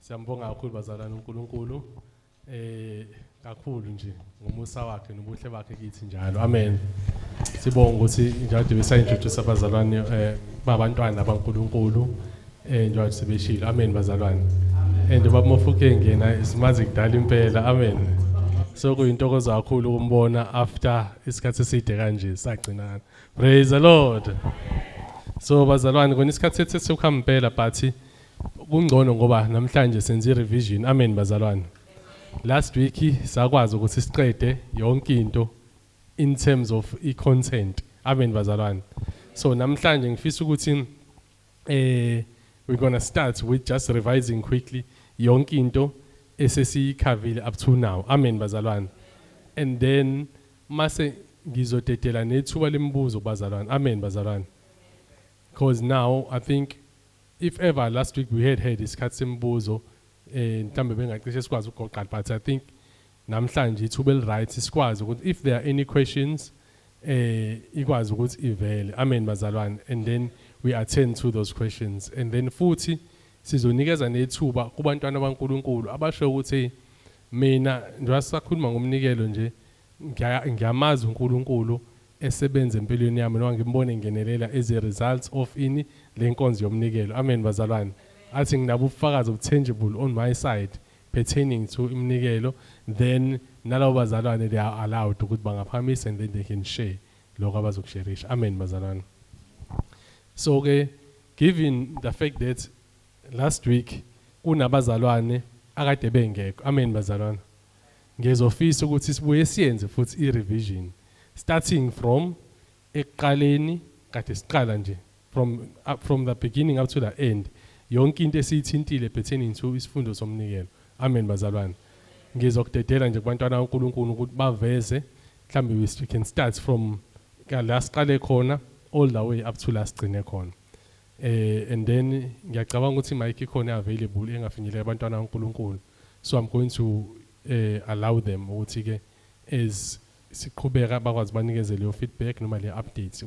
Siyambonga kakhulu bazalwane uNkulunkulu kakhulu nje ngomusa wakhe nobuhle bakhe kithi njalo. Amen. Sibonga ukuthi njalo besa-introduce abazalwane babantwana baNkulunkulu njengoba sebeshilo. Amen bazalwane. And baba Mofokeng yena simazi kudala impela. Amen. So kuyintokozo kakhulu ukumbona after isikhathi eside kanje sagcinana. Praise the Lord. So bazalwane kona isikhathi sethu sekuhamba impela, but kungcono ngoba namhlanje senze i-revision. Amen bazalwane. Last week sakwazi ukuthi siqede yonke into in terms of i-content. Amen bazalwane. So namhlanje ngifisa ukuthi we're going to start with just revising quickly yonke into esesiyikhavile up to now. Amen bazalwane. And then mase ngizodedela nethuba lemibuzo bazalwane. Amen bazalwane. Because now I think if ever last week we had isikhathi semibuzo mhlambe bengacishe sikwazi ukugoqa, but I think namhlanje ithuba eli right sikwazi ukuthi if there are any questions ikwazi ukuthi ivele. Amen bazalwane. And then we attend to those questions, and then futhi sizonikeza nethuba kubantwana baNkulunkulu abasho ukuthi mina njengoba sisakhuluma ngomnikelo nje ngiyamazi uNkulunkulu esebenza empilweni yami noma ngimbone ngenelela as a result of ini lenkonzo yomnikelo. Amen bazalwane. Athi nginabo ubufakazi obutangible on my side pertaining to iminikelo, then nalabo bazalwane they are allowed ukuthi bangaphamisa and then they can share lokho abazokusherisha. Amen bazalwane. So ke given the fact that last week kunabazalwane akade bengekho, amen bazalwane, ngizofisa ukuthi sibuye siyenze futhi i-revision starting from ekuqaleni kade siqala nje from the beginning up to the end, yonke into esiyithintile pertaining to isifundo somnikelo. Amen bazalwane. Ngizokudedela nje kubantwana kaNkulunkulu ukuthi baveze, mhlambe we can start from la siqale khona all the way up to la sigcine khona. And then ngiyacabanga ukuthi mic ikhona available engafinyelela abantwana kaNkulunkulu, so I'm going to allow them ukuthi ke as siqhubeka bakwazi banikeze leyo feedback noma le updates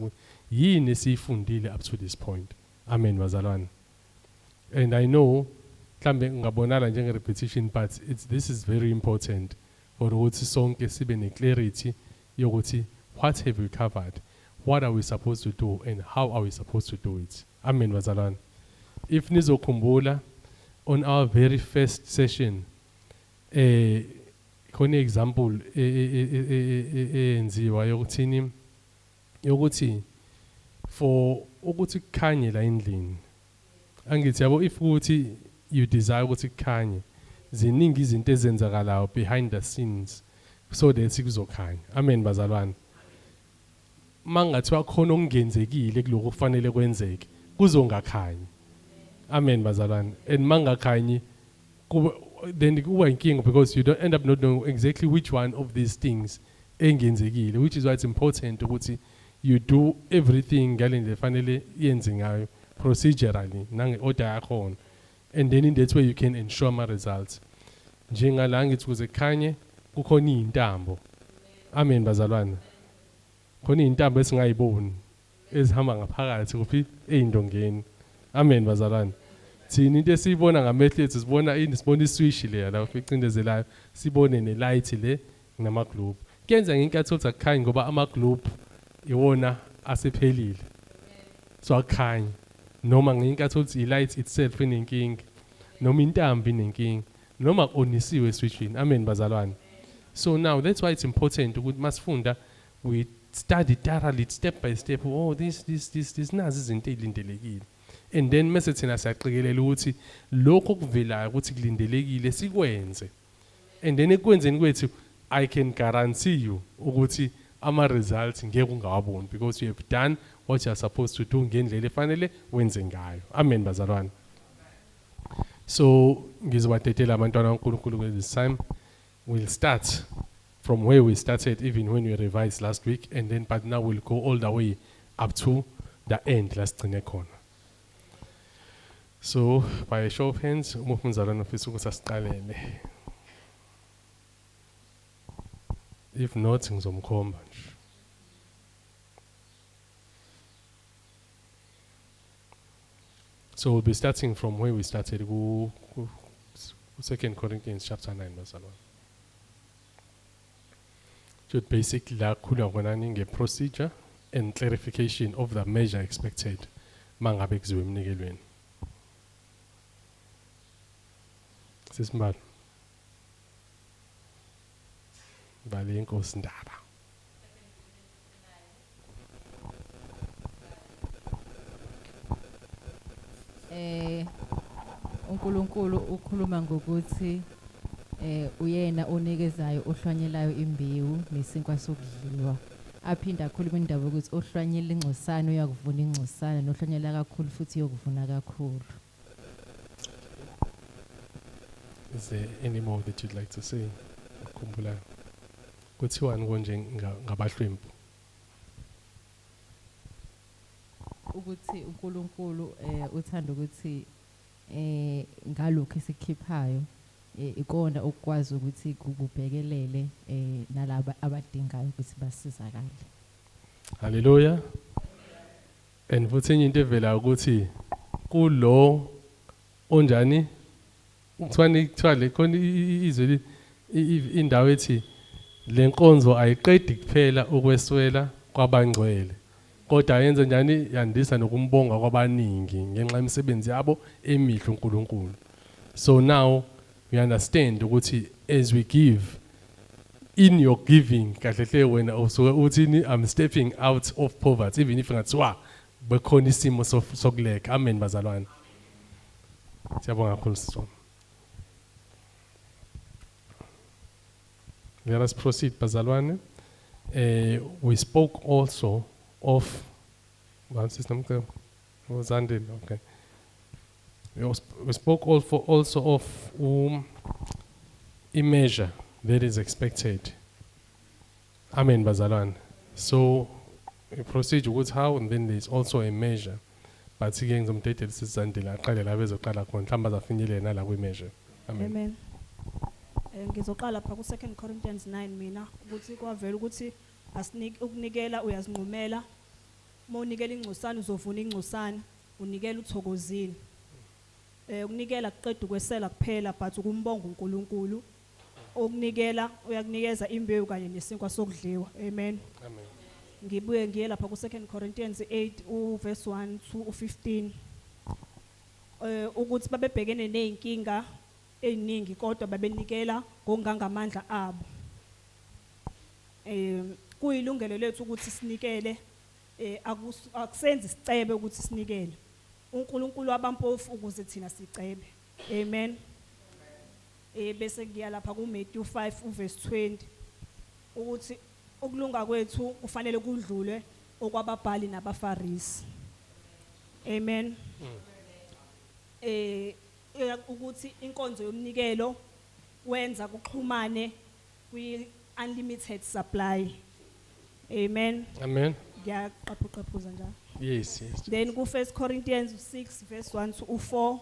yini esiyifundile up to this point. Amen bazalwane. And I know mhlambe ngabonala njenge repetition, but this is very important for ukuthi sonke sibe ne clarity yokuthi what have we covered, what are we supposed to do and how are we supposed to do it. Amen bazalwane. If nizokhumbula on our very first session khona example eyenziwa yokuthini, yokuthi for ukuthi kukhanye la endlini, angithi yabo, if ukuthi you desire ukuthi kukhanye, ziningi izinto ezenzakalayo behind the scenes so that kuzokhanya. Amen bazalwane. Mangathiwa khona okungenzekile kuloko kufanele kwenzeke, kuzongakhanyi. Amen bazalwane. And mangakhanyi then kuba inkinga because you don't end up not knowing exactly which one of these things engenzekile, which is why it's important ukuthi you do everything ngale ndlela efanele yenze ngayo procedurally nange order yakhona, and then in that way you can ensure ama results. Njengala ngithi kuze kukhanye kukhona izintambo. Amen bazalwane. Khona izintambo esingayiboni ezihamba ngaphakathi kuphi eyindongeni. Amen bazalwane. Thina into esiyibona ngamehlo ethu sibona ini, sibona iswitch le la icindezelayo, sibone ne light le nama globe. Kuyenza ngenkathi uthi akukhanyi ngoba ama globe iwona asephelile, so akukhanyi. Noma ngenkathi uthi i light itself inenkinga, noma intambo inenkinga, noma onisiwe switchini. Amen bazalwane. So now that's why it's important ukuthi masifunda we study thoroughly step by step. Oh, this this this this, nazi izinto ezilindelekile, and then mase thina siyaqikelela ukuthi lokho okuvelayo ukuthi kulindelekile sikwenze, and then ekwenzeni kwethu I can guarantee you ukuthi ama results ngeke ungawaboni because you have done what you are supposed to do ngendlela efanele wenze ngayo. Amen bazalwane. So ngizobadedela abantwana kaNkulunkulu this time. We'll start from where we started even when we revised last week, and then but now we'll go all the way up to the end la sigcine khona. So by a show of hands, uma umzalwane ofisa ukuthi asiqalele. If not, ngizomkhomba nje. So we'll be starting from where we started ku 2 Corinthians chapter 9 bazalwane. Should basically la khulunywa khona nge-procedure and clarification of the measure expected mangabe kuziwe emnikelweni. Sisimbali. Bale inkosi ndaba. uNkulunkulu ukhuluma ngokuthi uyena onikezayo ohlwanyelayo imbewu nesinkwa sokudliwa. Aphinda akhuluma indaba ukuthi ohlwanyela ingcosana uyakuvuna ingcosana nohlwanyela kakhulu futhi uyokuvuna kakhulu. Is there any more that you'd like to say? Ukhumbula. Kuthiwani konje ngabahlwempu? Ukuthi uNkulunkulu uthanda ukuthi ngalokho esikhiphayo ikona okwazi ukuthi kubhekelele nalaba abadingayo ukuthi basizakale. Hallelujah. And futhi enye into evela ukuthi kulo onjani kuthiwani kuthiwa le khona izwe indawo ethi lenkonzo ayiqedi kuphela ukweswela kwabangcwele kodwa yenze njani yandisa nokumbonga kwabaningi ngenxa yemisebenzi yabo emihle uNkulunkulu. So now we understand ukuthi as we give, in your giving kahle hle wena usuke uthini, I'm stepping out of poverty even if ngathiwa bekhona isimo sokuleka. Amen bazalwane. Siyabonga kakhulu sisona. Let us proceed bazalwane. We spoke also of one system Zandile, okay. We spoke also of a measure that is expected. Amen bazalwane. So a procedure with how, and then there is also a measure. But again ngizomdedela sisandile aqale la bezoqala khona mhlawumbe azafinyelela nala kwi measure. Amen. Amen. Ngizoqala lapha ku 2 Corinthians 9 mina ukuthi kwavela ukuthi asinike ukunikela uyazinqumela. Uma unikela ingcosana uzovuna ingcosana, unikela uthokozile. Ukunikela kuqeda ukwesela kuphela but ukumbonga uNkulunkulu. Ukunikela uyakunikeza imbewu kanye nesinkwa sokudliwa. Amen. Amen. Ngibuye ngiye lapha ku 2 Corinthians 8 uverse 1 to 15. Ukuthi babebhekene nezinkinga eziningi kodwa babenikela ngokungangamandla abo. Kuyilungelo lethu ukuthi sinikele, akusenzi sicebe ukuthi sinikele. uNkulunkulu wabampofu ukuze thina sicebe. Amen. Bese ngiya lapha ku Matthew 5 uverse 20 ukuthi ukulunga kwethu kufanele kudlule okwababhali nabaFarisi. Amen. Ukuthi inkonzo yomnikelo wenza kuxhumane kwi unlimited supply. Amen. Amen. Ngiyaqaphuqaphuza njalo. Yes, yes. Then ku 1 Corinthians 6 verse 1 to 4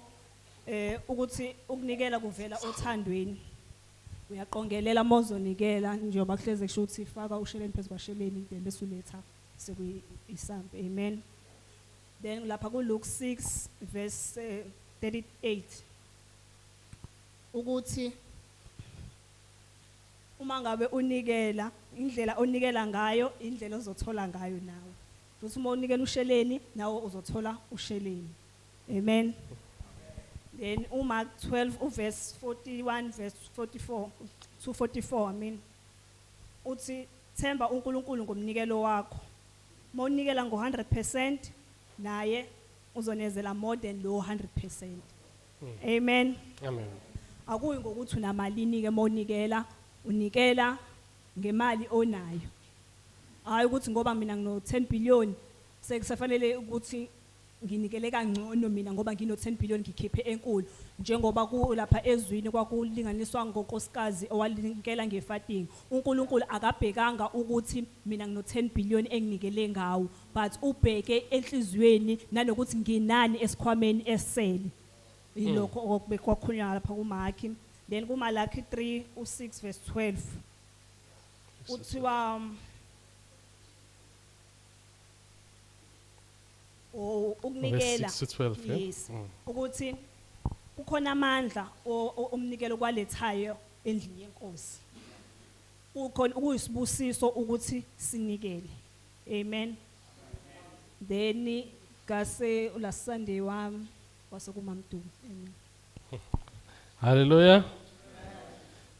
ukuthi ukunikela kuvela othandweni. Uyaqongelela mozonikela njengoba kuhleze kusho ukuthi faka usheleni phezulu kwasheleni then bese uletha sekuyisambe. Amen. Then lapha ku Luke 6 verse 38 ukuthi uma ngabe unikela indlela onikela ngayo indlela ozothola ngayo nawe. Futhi uma unikela usheleni nawe uzothola usheleni. Amen. Then uMark 12 verse 41 verse 44 to 44 I mean uthi themba uNkulunkulu ngomnikelo wakho. Uma unikela ngo 100% naye uzonezela more than lo 100%. Amen. Amen. Akuyi ngokuthi unamalini ke monikela, unikela ngemali onayo. Hayi ukuthi ngoba mina ngino 10 billion sekusafanele ukuthi nginikele kangcono mina ngoba ngino 10 billion ngikhiphe enkulu, njengoba kulapha ezwini kwakulinganiswa ngonkosikazi owanikela ngefatingi. uNkulunkulu akabhekanga ukuthi mina ngino 10 billion enginikele ngawo, but ubheke enhliziyweni nanokuthi nginani esikhwameni esele. Yilokho okubekwakhulunywa lapha kuMark. Then kuMalaki 3 u6 verse 12 uthiwa ukunikela 6 to 12, yeah? Yes. Ukuthi Kukhona amandla omnikelo kwalethayo endlini yenkosi. Kukhona ukuyisibusiso ukuthi sinikele. Amen. Then gase last Sunday wami wasekumamdumo. Amen. Hallelujah.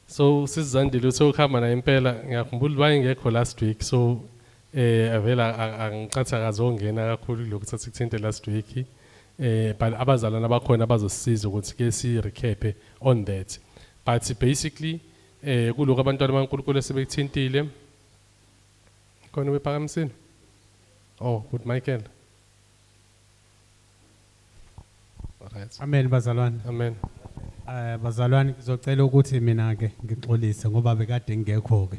So sisizandile uthe ukuhamba naye impela, ngiyakhumbula wayengekho last week, so avela angicatha akazongena kakhulu kulokhu sathi kuthinte last week, but abazalwane abakhona bazosisiza ukuthi ke si recap on that. But basically kulokhu abantwana baNkulunkulu sebekuthintile khona bephakamisile. Oh, good, Michael. All right. Amen bazalwane. Amen. Bazalwane, ngizocela ukuthi mina ke ngixolise ngoba bekade ngekho ke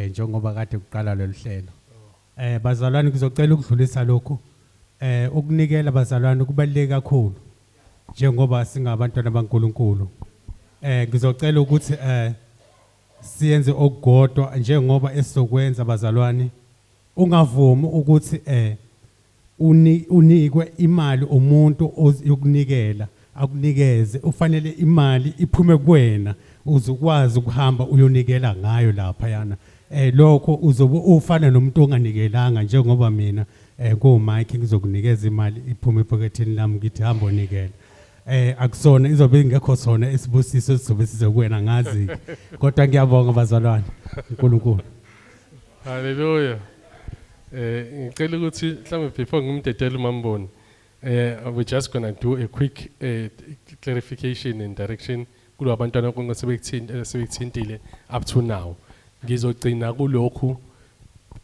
njengoba kade kuqala lolu hlelo. Bazalwane, ngizocela ukudlulisa lokhu. Ukunikela bazalwane kubaluleke kakhulu njengoba singabantwana baNkulunkulu. Ngizocela ukuthi siyenze okugodwa njengoba esizokwenza bazalwane. Ungavumi ukuthi unikwe imali umuntu yokunikela, akunikeze. Ufanele imali iphume kuwena uzukwazi ukuhamba uyonikela ngayo lapha yana. Lokho uzobe ufana nomuntu onganikelanga, njengoba mina ku Mike ngizokunikeza imali iphume ephaketheni lami ngithi hamba onikela. Akusona, izobe ingekho sona isibusiso esizobe size kuwena, ngazi. Kodwa ngiyabonga bazalwane, uNkulunkulu. Hallelujah. Ngicela ukuthi mhlawumbe before ngimdedele uMamboni, we're just going to do a quick clarification and direction kulo abantwana konke sebekuthintile up to now. Ngizogcina kulokhu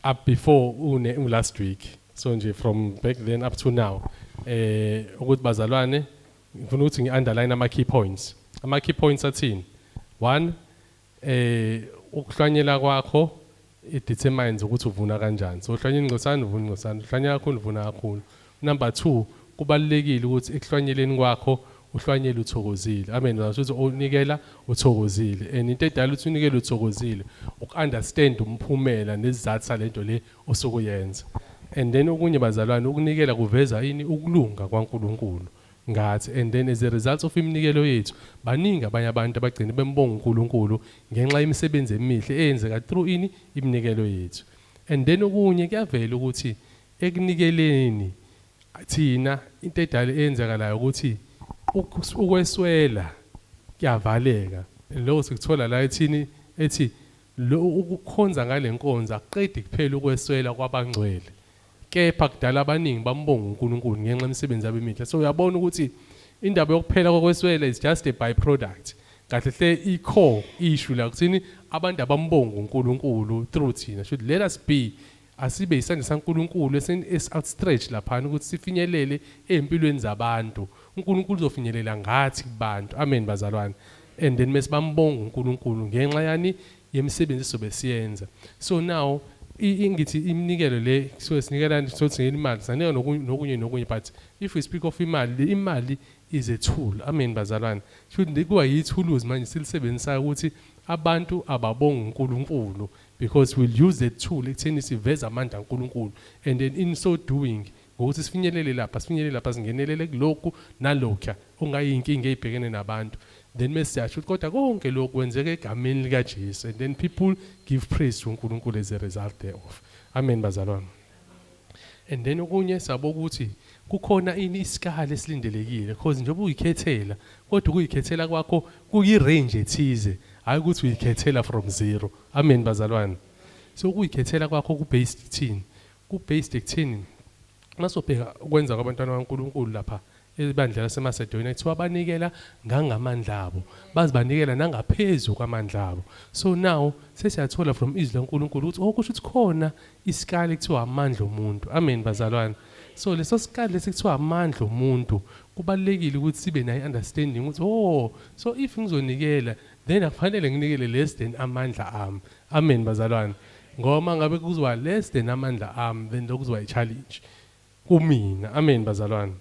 up before une last week. So nje from back then up to now, ukuthi bazalwane ngifuna ukuthi ngi-underline ama key points. Ama key points athini? One, ukuhlwanyela kwakho it determines ukuthi uvuna kanjani. So uhlwanyela ingcosana, uvuna ingcosana, uhlwanyela kakhulu, uvuna kakhulu. Number 2, kubalulekile ukuthi ekuhlwanyeleni kwakho uhlwanyele uthokozile. Amen. Ukuthi unikela uthokozile. And into edala ukuthi unikele uthokozile uku-understand umphumela nesizathu salento le osukuyenza. And then okunye bazalwane, ukunikela kuveza yini? Ukulunga kwaNkulunkulu ngathi. And then as a result of iminikelo yethu, baningi abanye abantu abagcina bembonga uNkulunkulu ngenxa yemisebenzi emihle eyenzeka through ini? Iminikelo yethu. And then okunye kuyavela ukuthi ekunikeleni thina into edala eyenzakalayo ukuthi ukweswela kuyavaleka. Lokho sikuthola la ethini ethi lo ukukhonza ngale nkonzo akuqedi kuphela ukweswela kwabangcwele, kepha kudala abaningi bambonga uNkulunkulu ngenxa yemisebenzi yabo emihle. So uyabona ukuthi indaba yokuphela kokweswela is just a byproduct. Kahle hle i-core issue la kuthini abantu abambonga uNkulunkulu through thina. Should let us be, asibe isandla saNkulunkulu esi outstretch laphana ukuthi sifinyelele empilweni zabantu. uNkulunkulu uzofinyelela ngathi kubantu. Amen bazalwane. And then mesibambonga uNkulunkulu ngenxa yani yemisebenzi sobe siyenza. So now ngithi iminikelo le so sinikela sothi imali sanika nokunye nokunye, but if we speak of imali, le imali is a tool. Amen bazalwane. Should kuba yithuluzi manje silisebenzisa ukuthi abantu ababonga uNkulunkulu, because we'll use the tool ekutheni siveze amandla kaNkulunkulu, and then in so doing ngokuthi sifinyelele lapha, sifinyelele lapha, singenelele kulokhu nalokhu ongayinkinga ezibhekene nabantu. Then mesiyasho ukuthi kodwa konke lokhu kwenzeka egameni likaJesu, and then people give praise to uNkulunkulu as a result thereof. Amen bazalwane. And then okunye sabo ukuthi kukhona ini isikali esilindelekile, because njengoba uyikhethela, kodwa ukuyikhethela kwakho kuyi range ethize, hayi ukuthi uyikhethela from zero. Amen bazalwane. So ukuyikhethela kwakho ku based ekuthini? Ku based ekuthini masobheka ukwenza kwabantwana baNkulunkulu lapha ebandla laseMacedonia, kuthiwa banikela ngangamandla abo, bazibanikela nangaphezulu kwamandla abo. So now sesiyathola from izwi laNkulunkulu ukuthi oh, kusho ukuthi khona isikali kuthiwa amandla omuntu. Amen bazalwane. So leso sikali lesi kuthiwa amandla omuntu, kubalulekile ukuthi sibe nayo understanding ukuthi oh, so if ngizonikela then akufanele nginikele less than amandla ami. Amen bazalwane. Ngoba ngabe kuzoba less than amandla ami, then lokho kuzoba i-challenge kumina. Amen bazalwane.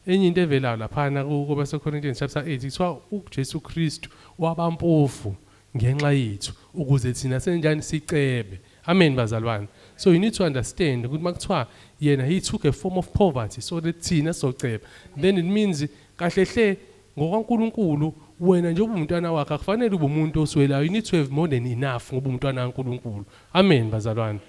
Enye into evelayo laphana kubaseCorinthians chapter 8 kuthiwa uJesu Kristu wabampofu ngenxa yethu ukuze thina senjani sicebe. Amen bazalwane. So you need to understand ukuthi makuthiwa yena he took a form of poverty so that thina soceba, then it means kahle hle NgokaNkuluNkulu wena njengoba umntwana wakhe akufanele ube umuntu oswelayo. You need to have more than enough ngoba umntwana kaNkuluNkulu. Amen bazalwane.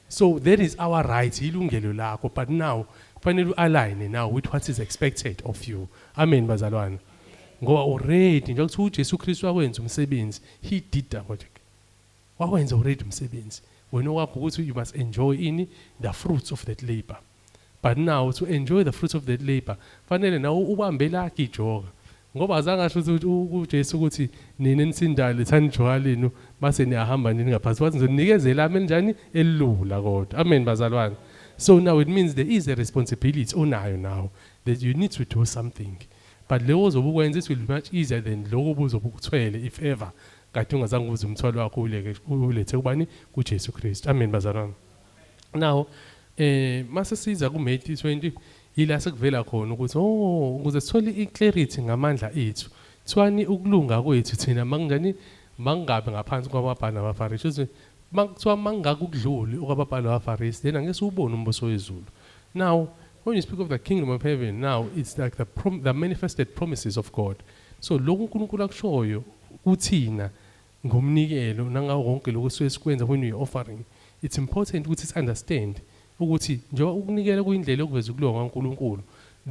So that is our right, ilungelo lakho, but now kufanele u-align now with what is expected of you. Amen bazalwane. Ngoba already njengoba kuthiwa uJesu Kristu wakwenza umsebenzi, he did that project. Wawenza already umsebenzi. Wena okwakho ukuthi you must enjoy ini the fruits of that labor. But now to enjoy the fruits of that labor, fanele nawe ubambe lakhe ijoka. Ngoba azange asho ukuthi uJesu ukuthi nina enisindayo lethani ijoka lenu base niyahamba nini ngaphansi. Wathi ngizonikezela lami elinjani elula kodwa. Amen bazalwane. So now it means there is a responsibility onayo now that you need to do something. But leyo ozobe ukwenza it will be much easier than lokho obuzobe ukuthwele if ever kade ungazange uze umthwalo wakho uleke ulethe kubani kuJesu Kristu. Amen bazalwane. Now mase siza ku Matthew 20 ila sekuvela khona ukuthi oh ukuze sithole i-clarity ngamandla ethu thiwani ukulunga kwethu thina makunjani mangabe ngaphansi kwababhali nabaFarisi uthi makuthiwa mangakudluli okwababhali nabaFarisi then angeke siwubone umbuso wezulu. Now when you speak of the kingdom of heaven now it's like the manifested promises of God. So lokhu uNkulunkulu akushoyo kuthina ngomnikelo nangawo konke lokhu esuke sikwenza when we are offering, it's important ukuthi si understand ukuthi njengoba ukunikela kuyindlela yokuveza ukulunga kaNkulunkulu,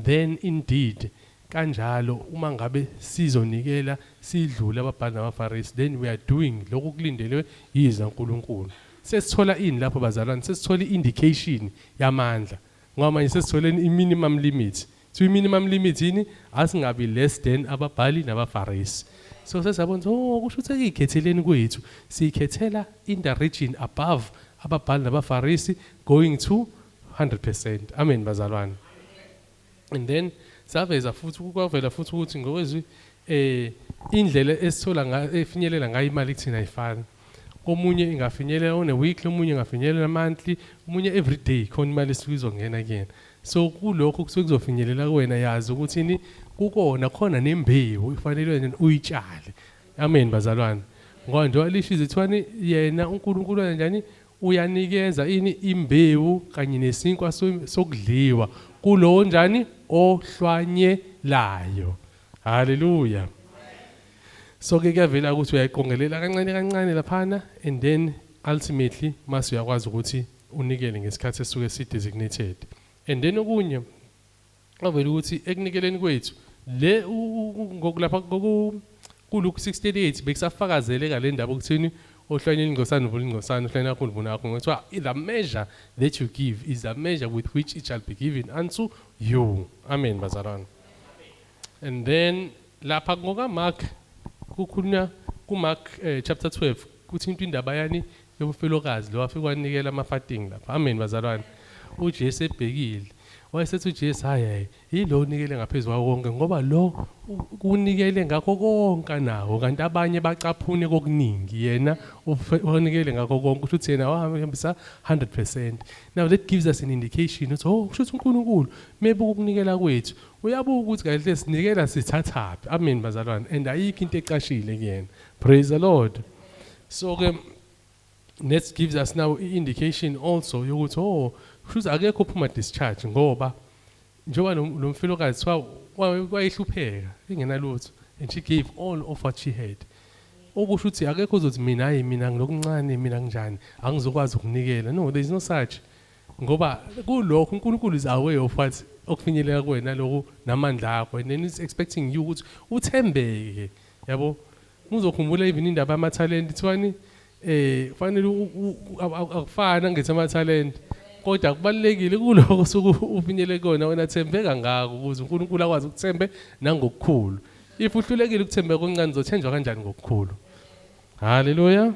then indeed kanjalo uma ngabe sizonikela sidlule ababhali nabaFarisi, then we are doing lokhu kulindelwe yizwi kaNkulunkulu. Sesithola ini lapho bazalwane? Sesithola i-indication yamandla, ngoba manje sesitholeni i-minimum limit. So i-minimum limit yini? Asingabi less than ababhali nabaFarisi. So sesiyabona ukuthi oh kusho ukuthi ekuyikhetheleni kwethu siyikhethela in the region above ababhali nabaFarisi going to 100%. Amen bazalwane. And then saveza futhi kwavela futhi ukuthi ngokwezwi indlela esithola ngayo efinyelela ngayo imali kuthina ayifani. Komunye ingafinyelela on a weekly, omunye ingafinyelela monthly, omunye every day khona imali esuke izongena kuyena. So kulokho kusuke kuzofinyelela kuwena, yazi ukuthi ni kukona khona nembewu ifanele wena uyitshale. Amen bazalwane. Ngoba njengoba lisho izithwani yena uNkulunkulu kanjani uyanikeza ini imbewu kanye nesinkwa sokudliwa kulowo njani ohlwanyelayo. Hallelujah. So ke kuyavela ukuthi uyayiqongelela kancane kancane laphana and then ultimately mase uyakwazi ukuthi unikele ngesikhathi esisuke si designated. And then okunye kwavela ukuthi ekunikeleni kwethu le ngokulapha kuLuke 6:38 bekusafakazeleka le ndaba ukuthini ohlwanyela ingcosana uvuna ingcosana, ohlwanyela kakhulu uvuna kakhulu. Kuthiwa the measure that you give is the measure with which it shall be given unto you. Amen bazalwane. And then lapha ngoka Mark kukhulunywa ku Mark chapter 12 kuthinta indaba yani yobufelokazi lo wafika wanikela amafatingi lapha. Amen bazalwane. uJesu ebhekile wayesethi uJesu hayi hayi yilo onikele ngaphezulu kwako konke, ngoba lo kunikele ngakho konke nawo, kanti abanye bacaphune kokuningi, yena wanikele ngakho konke, kusho ukuthi yena wahambisa 100%. Now that gives us an indication ukuthi oh kusho ukuthi uNkulunkulu mebuka ukunikela kwethu uyabuka ukuthi kahle sinikela sithathaphi. Amen bazalwane. And ayikho into ecashile kuyena. Praise the Lord. So ke that gives us now indication also yokuthi oh kusho ukuthi akekho ophuma discharge, ngoba njengoba lo mfelokazi wayehlupheka engenalutho and she gave all of what she had. Okusho ukuthi akekho ozothi mina hayi mina ngilokuncane mina nginjani angizokwazi ukunikela. No, there is no such. Ngoba kulokho uNkulunkulu is aware of what okufinyelela kuwena lokhu namandla akho, and then he's expecting you ukuthi uthembeke. Yabo, uzokhumbula even indaba yamathalente kuthiwani kufanele akufani angithi amathalente, kodwa kubalulekile kuloko osuke ufinyele kona wena thembeka ngako ukuze uNkulunkulu akwazi ukuthembe nangokukhulu. If uhlulekile ukuthembeka okuncane uzothenjwa kanjani ngokukhulu? Hallelujah.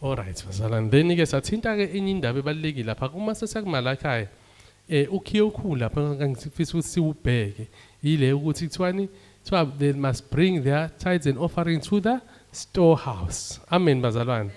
All right bazalwane, then ke sathinta ke enye indaba ebalulekile lapha kuma sesiyakuMalakhaya ukhiye okhulu lapha ngifisa ukuthi siwubheke ile ukuthi kuthiwani kuthiwa they must bring their tithes and offering to the storehouse. Amen bazalwane.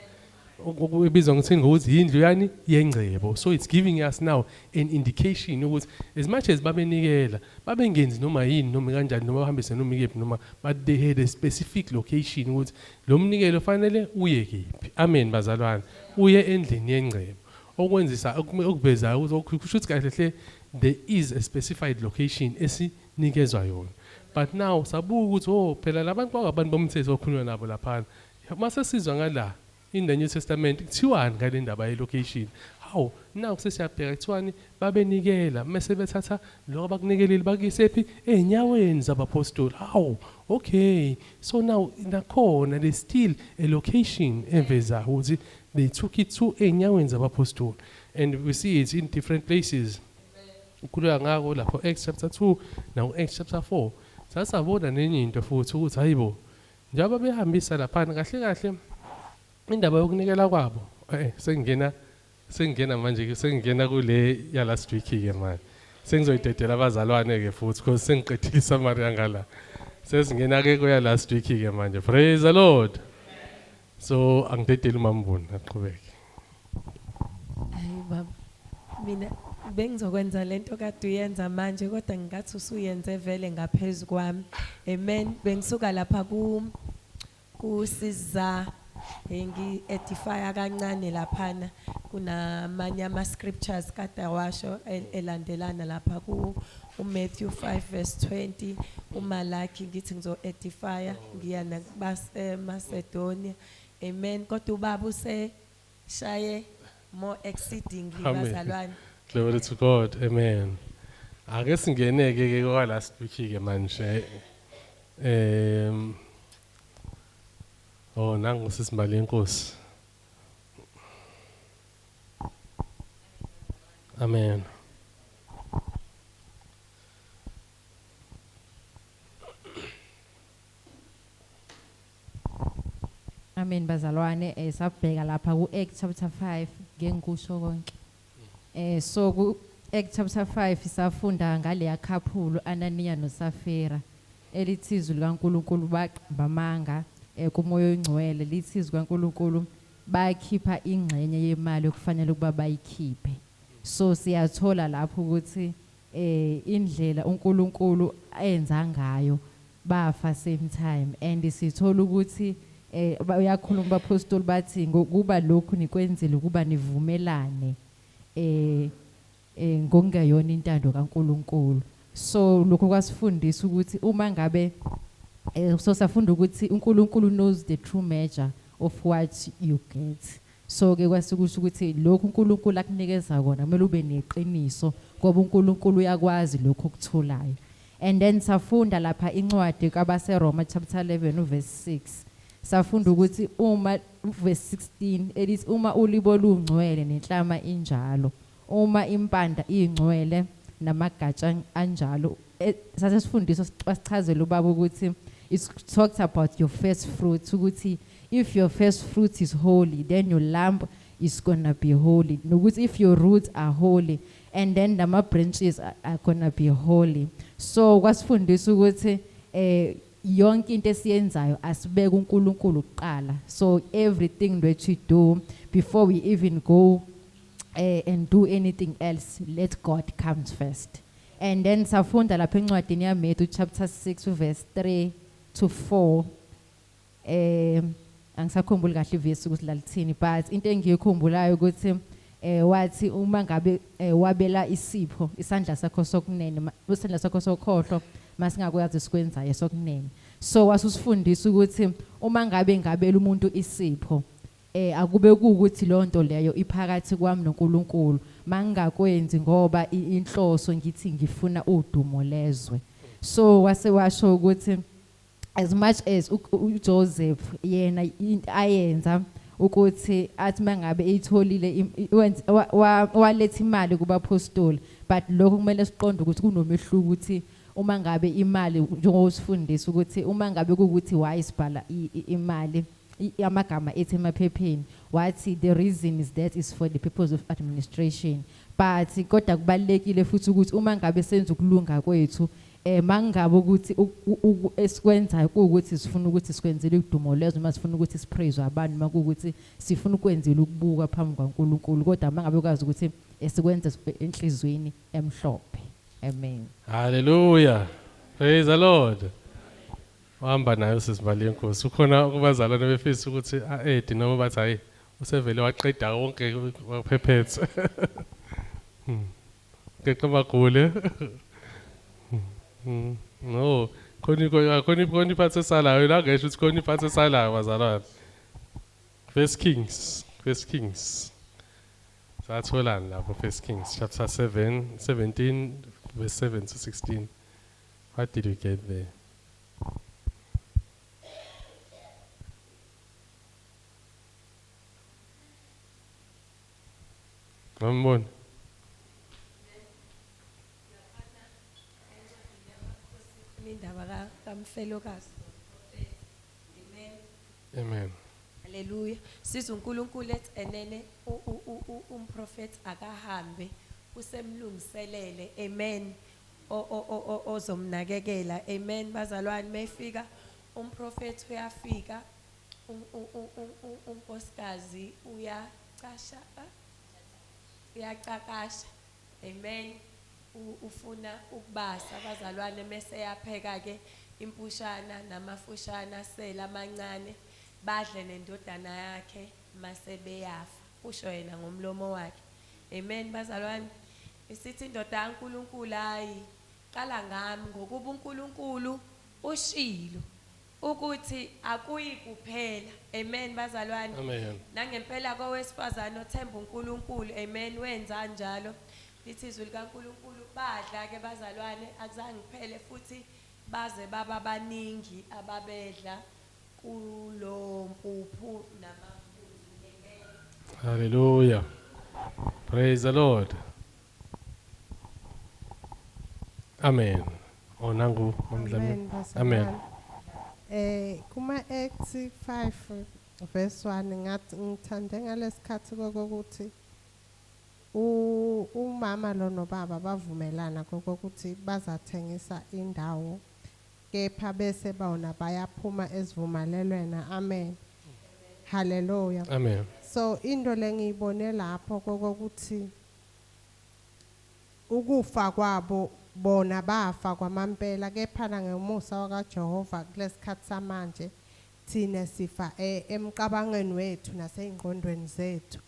Ibizwa ngokuthi ngokuthi yindlu yani yengcebo. So it's giving us now an indication ukuthi as much as babenikela babengenzi noma yini noma kanjani noma bahambise noma ikephi noma, but they had a specific location ukuthi lo mnikelo fanele uye kephi. Amen bazalwane. Uye endlini yengcebo. Okwenzisa okuvezayo ukuthi kusho ukuthi kahle hle there is a specified location esinikezwa yona. But now sabuka ukuthi oh phela labantu kwabantu bomthetho okhulunywa nabo laphana. Mase sizwa ngala in the New Testament kuthiwani ngale ndaba ye-location? Hawu, naku sesiyabheka kuthiwani babenikela mase bethatha lokho abakunikelile bakuyisephi ey'nyaweni zabapostoli. Hawu, okay, so now nakhona there's still a location evezayo ukuthi they took it to ey'nyaweni zabapostoli, and we see it in different places. Ukhuluma ngako lapho Acts chapter 2 naku Acts chapter 4. Sasabona nenye into futhi ukuthi hayibo, njengoba behambisa laphana kahle kahle indaba yokunikela kwabo, sengingena manje, sengingena kule ya last week ke manje, sengizoyidedela abazalwane ke futhi because sengiqedile isummary yangala, sesingena ke kuya last week ke manje. Praise the Lord. So angidedeli uMambuni aqhubeke. Hayi baba, mina bengizokwenza lento kade uyenza manje, kodwa ngingathi usuyenze vele ngaphezulu kwami. Amen. Bengisuka lapha ku kusiza ngi-edifya kancane laphana kunamanye ama-scriptures kade awasho elandelana lapha ku uMatthew 5 verse 20, uMalaki, ngithi ngizo-edifya ngiya nakubaseMacedonia. Amen. Kodwa ubaba useshaye more exceedingly. Amen. Bazalwane. Glory to God. Amen. Ake singene ke kwa last week ke manje. Oh, nangu sisimbali inkosi. Amen. Amen bazalwane, sabheka lapha ku Acts chapter 5 ngengikusho konke. So ku Acts chapter 5 safunda ngaleya couple Ananiya noSafira, elithi izwi likaNkuluNkulu baqamba amanga kuMoya oNgcwele, lithi izwi likaNkuluNkulu bakhipha ingxenye yemali okufanele ukuba bayikhiphe. So siyathola lapho ukuthi indlela uNkulunkulu enza ngayo bafa same time, and sithola ukuthi uyakhuluma abapostoli bathi ngokuba lokhu nikwenzile ukuba nivumelane ngokungeyona intando kaNkuluNkulu. So lokho kwasifundisa ukuthi uma ngabe so safunda ukuthi uNkulunkulu knows the true measure of what you get. So ke kwasikusho ukuthi lokhu uNkulunkulu akunikeza kona kumele ube neqiniso, ngoba uNkulunkulu uyakwazi lokho okutholayo. And then safunda lapha incwadi kabaseRoma chapter 11 verse 6, safunda ukuthi uma verse 16 elithi uma ulibo lungcwele nenhlama injalo, uma impanda ingcwele namagatsha anjalo. Sase sifundiswa sichazela ubaba ukuthi it talks about your first fruit, ukuthi if your first fruit is holy, then your lamp is going to be holy, nokuthi if your roots are holy, and then nama branches are going to be holy. So kwasifundisa ukuthi yonke into esiyenzayo asibeke uNkulunkulu kuqala. So everything that we do before we even go and do anything else, let God come first. And then safunda lapha encwadini yaMatthew chapter 6 verse 3 to 4. Angisakhumbuli kahle ivesi ukuthi lalithini, but into engiyikhumbulayo ukuthi wathi uma ngabe wabela isipho isandla sakho sokunene, isandla sakho sokhohlo masingakwazi sikwenzayo sokunene. So wasusifundisa ukuthi uma ngabe ngabela umuntu isipho, akube kuukuthi lonto leyo iphakathi kwami noNkulunkulu, mangingakwenzi ngoba inhloso ngithi ngifuna udumo lezwe. So wase washo ukuthi as much as uJoseph yena into ayenza ukuthi athi mangabe eyitholile waletha imali kubapostoli, but lokho kumele siqonde ukuthi kunomehluko ukuthi uma ngabe imali, njengosifundisa ukuthi uma ngabe kuukuthi why sibhala imali amagama ethi emaphepheni, wathi the reason is that is for the purpose of administration. But kodwa kubalekile futhi ukuthi uma ngabe senza ukulunga kwethu, mangabe ukuthi esikwenzayo kuukuthi sifuna ukuthi sikwenzele udumo lezo, noma sifuna ukuthi sipraise abantu, noma kuukuthi sifuna ukwenzela ukubuka phambi kwaNkulunkulu, kodwa mangabe ukwazi ukuthi esikwenza enhlizweni emhlophe. Amen. Hallelujah. Praise the Lord. Wahamba nayo sisibali inkosi. Ukhona kubazalwane befisa ukuthi a-add noma bathi hayi usevele waqeda konke waphephetha. Keqa bagule. No, Khona iphathi esalayo la, ngisho ukuthi khona iphathi esalayo bazalwane. First Kings, First Kings. Satholani lapho First Kings chapter 7, 17 verse 7 to 16. What did we get there? Ngambona. Indaba kamfelokazi. Amen. Amen. Hallelujah. Siza uNkulunkulu ethi enene umprofeti akahambe usemlungiselele. Amen. Ozomnakekela. Amen. Bazalwane mayifika umprofeti uyafika unkosikazi uyacasha uyacakasha. Amen. Ufuna ukubasa abazalwane mase yapheka ke impushana namafushana sela amancane badle nendodana yakhe mase beyafa, usho yena ngomlomo wakhe. Amen bazalwane. Isithi indoda kaNkuluNkulu, hayi qala ngami ngokuba uNkulunkulu ushilo ukuthi akuyi kuphela. Amen bazalwane. Amen. Nangempela kowesifazane othemba uNkulunkulu, amen, wenza njalo. Lithi izwi likaNkulunkulu badla ke bazalwane, akuzange kuphele futhi baze baba baningi ababedla kulo mpuphu namafutha. Amen. Hallelujah. Praise the Lord. Amen. Oh nangu mamdlami. Amen. Kuma Acts 5 verse 1 ngathi ngithande ngalesikhathi kokuthi umama lo nobaba bavumelana kokuthi bazathengisa indawo kepha bese bona bayaphuma esivumelelweni. Amen. Hallelujah. Amen. So into lengiyibone lapho kokuthi ukufa kwabo bona bafa kwamampela kepha ngemusa wakaJehova kulesikhathi samanje thina sifa emqabangweni wethu naseyingqondweni zethu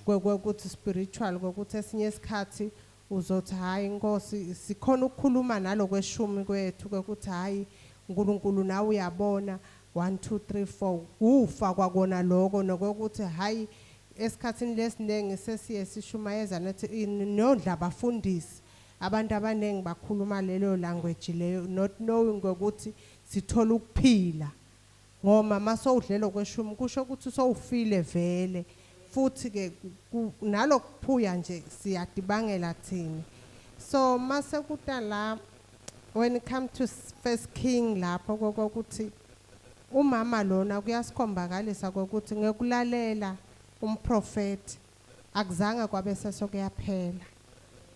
kwekuthi spiritual kokuthi esinye isikhathi uzothi hayi inkosi sikhona ukukhuluma nalokweshumi kwethu kokuthi hayi uNkulunkulu nawe uyabona 1 2 3 4 ufa kwakona lokho nokuthi hayi esikhathini lesiningi sesiye sishumayeza nathi nondla abafundisi abantu abaningi bakhuluma lelo language leyo not knowing ukuthi sithola ukuphila ngoma masowudlelo kweshumi kusho ukuthi sowufile vele futhi ke nalokuphuya nje siyadibangela thina. So mase kuta la when it come to First King lapho kokuthi umama lona kuyasikhombakalisa ukuthi ngekulalela umprofeti akuzange kwabe sesokuyaphela,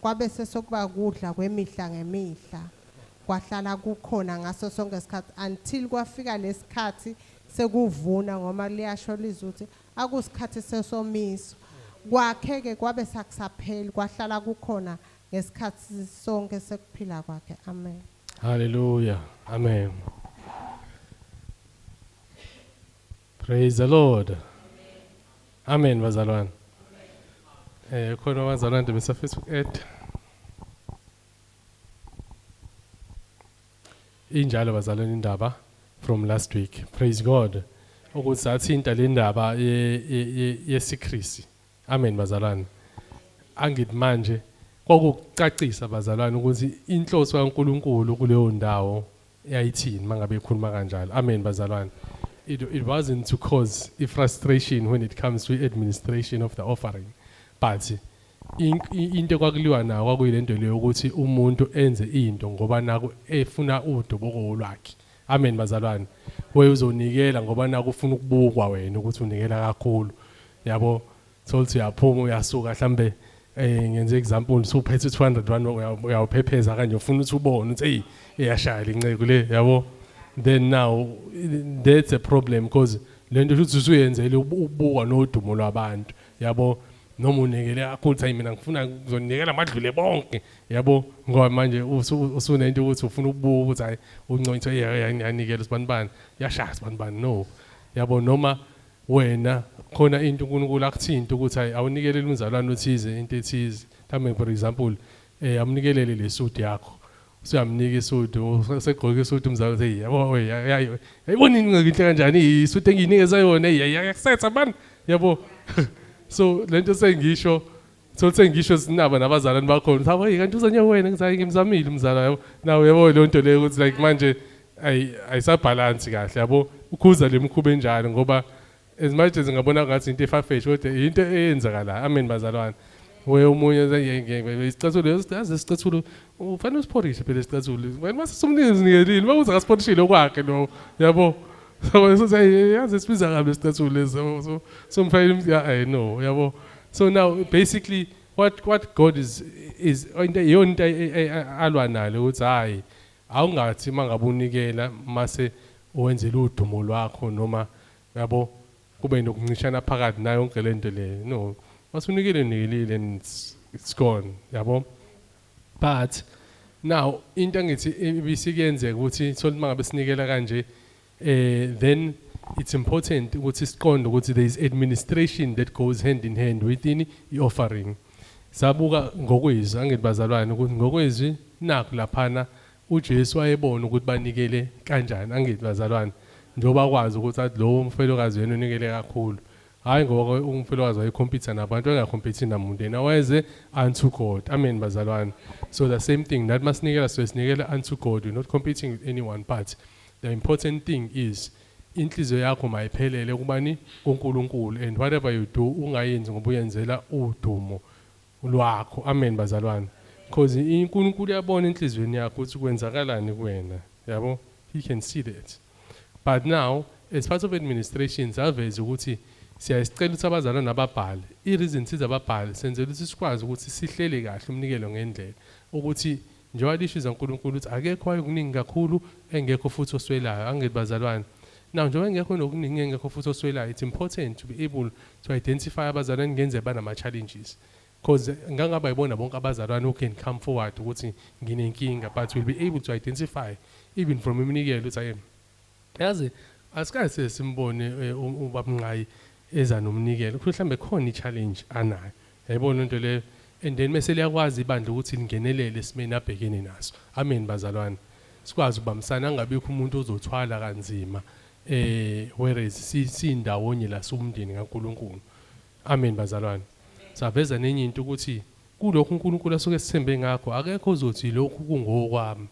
kwabe sesokuba kudla kwemihla ngemihla kwahlala kukhona ngaso sonke isikhathi until kwafika lesikhathi sekuvuna, ngoba liyasho lizuthi akusikhathi sesomiso kwakhe ke kwabe sakusapheli kwahlala kukhona ngesikhathi sonke sekuphila kwakhe. Amen. Hallelujah. Amen. Praise the Lord. Amen bazalwane. Khona abazalwane bese Facebook ad. Injalo bazalwane indaba from last week. Praise God. Ukuthi sathinta le ndaba yesecrecy. Amen bazalwane. Angithi manje kwakucacisa bazalwane ukuthi inhloso kaNkuluNkulu kuleyo ndawo yayithini mangabe ekhuluma kanjalo. Amen bazalwane. It wasn't to cause a frustration when it comes to administration of the offering, but into kwakuliwa nayo kwakuyilento leyo ukuthi umuntu enze into ngoba naku efuna udoboko lwakhe. Amen bazalwane. Wewe uzonikela ngoba naku ufuna ukubukwa wena ukuthi unikela kakhulu. Yabo, thola uyaphuma uyasuka mhlambe ngenze example usuphethe 200 rand uyawuphepheza kanje ufuna ukuthi ubone ukuthi hey iyashaya lenceke le, yabo. Then now that's a problem because lento futhi usuyenzele ukubukwa nodumo lwabantu, yabo. Noma unikele kakhulu hayi mina ngifuna ngizonikela amadlule bonke, yabo, ngoba manje usunento ukuthi ufuna ukubuka ukuthi hayi uncontho yanikela sibanibani yashaya sibanibani, no, yabo. Noma wena khona into uNkulunkulu akuthinta ukuthi hayi awunikelele umzalwane othize into ethize, mhlawumbe for example amnikelele le suit yakho. Usuyamnika isudu, usegqoka isudu umzali uthi yabo yayibona inhle kanjani isudu engiyinikeza yona, yakusetha man, yabo. So lento sengisho, so sengisho sinaba nabazalwane bakhona, hawu hey kanti uzanye wena, ngizaye ngimzamile umzala, yabo. Nawe yabo le nto leyo ukuthi like manje ayisabhalansi kahle, yabo. Ukhuza lemikhuba enjalo ngoba as much as ngabona ngathi into efafethu kodwa into eyenzakala. Amen bazalwane. We omunye isicathulo yazi isicathulo ufanele usiphorishe phela isicathulo wena mase sumnikezile mawuze akasipholishile okwakhe lo, yabo. So yazi sibiza kabi isicathulo leso, so so mfayile I know, yabo. So now basically what God is into alwa nalo ukuthi hayi awungathi mangabe unikela mase wenzela udumo lwakho noma yabo kube nokuncishana phakathi nayo yonke lento le, no, masunikele nikelile and it's gone, yabo. But now into engithi ibisikenzeka ukuthi thola mangabe sinikela kanje then it's important ukuthi siqonde ukuthi there is administration that goes hand in hand within the offering. Sabuka ngokwezwi, angithi bazalwane ukuthi ngokwezwi nakho laphana uJesu wayebona ukuthi banikele kanjani, angithi bazalwane, njengoba kwazi ukuthi athi lo umfelokazi wena unikele kakhulu, hayi ngoba umfelokazi wayecompete nabantu, engacompete namuntu, yena wayeze unto God. Amen bazalwane. So the same thing that masinikela, so sinikela unto God, we're not competing with anyone, but the important thing is inhliziyo yakho mayiphelele kubani? kuNkulunkulu, and whatever you do ungayenzi ngoba uyenzela udumo lwakho. Amen bazalwane. Because uNkulunkulu uyabona enhliziyweni yakho ukuthi kwenzakalani kuwena, yabo, he can see that. But now as part of administration saveza ukuthi siyasicela ukuthi abazalwane ababhale. I-reason size ababhale senzela ukuthi sikwazi ukuthi sihlele kahle umnikelo ngendlela ukuthi njengoba lisho uNkulunkulu ukuthi akekho wayokuningi kakhulu engekho futhi oswelayo, angithi bazalwane. Now njengoba engekho nokuningi engekho futhi oswelayo, it's important to be able to identify abazalwane ngenzeka banama challenges, because ngangaba yibona bonke abazalwane who can come forward ukuthi nginenkinga, but we'll be able to identify even from iminikelo ukuthi ayi yazi asikaze simbone ubabunqayi eza nomnikelo, mhlawumbe khona i-challenge anayo, yayibona into leyo, and then mase liyakwazi ibandla ukuthi lingenelele esimeni abhekene naso. Amen bazalwane. Sikwazi ukubambisana, angabikho umuntu ozothwala kanzima whereas sindawonye la somndeni kaNkulunkulu. Amen bazalwane. Saveza nenye into ukuthi kulokhu uNkulunkulu asuke sithembe ngakho akekho ozothi lokhu kungokwami,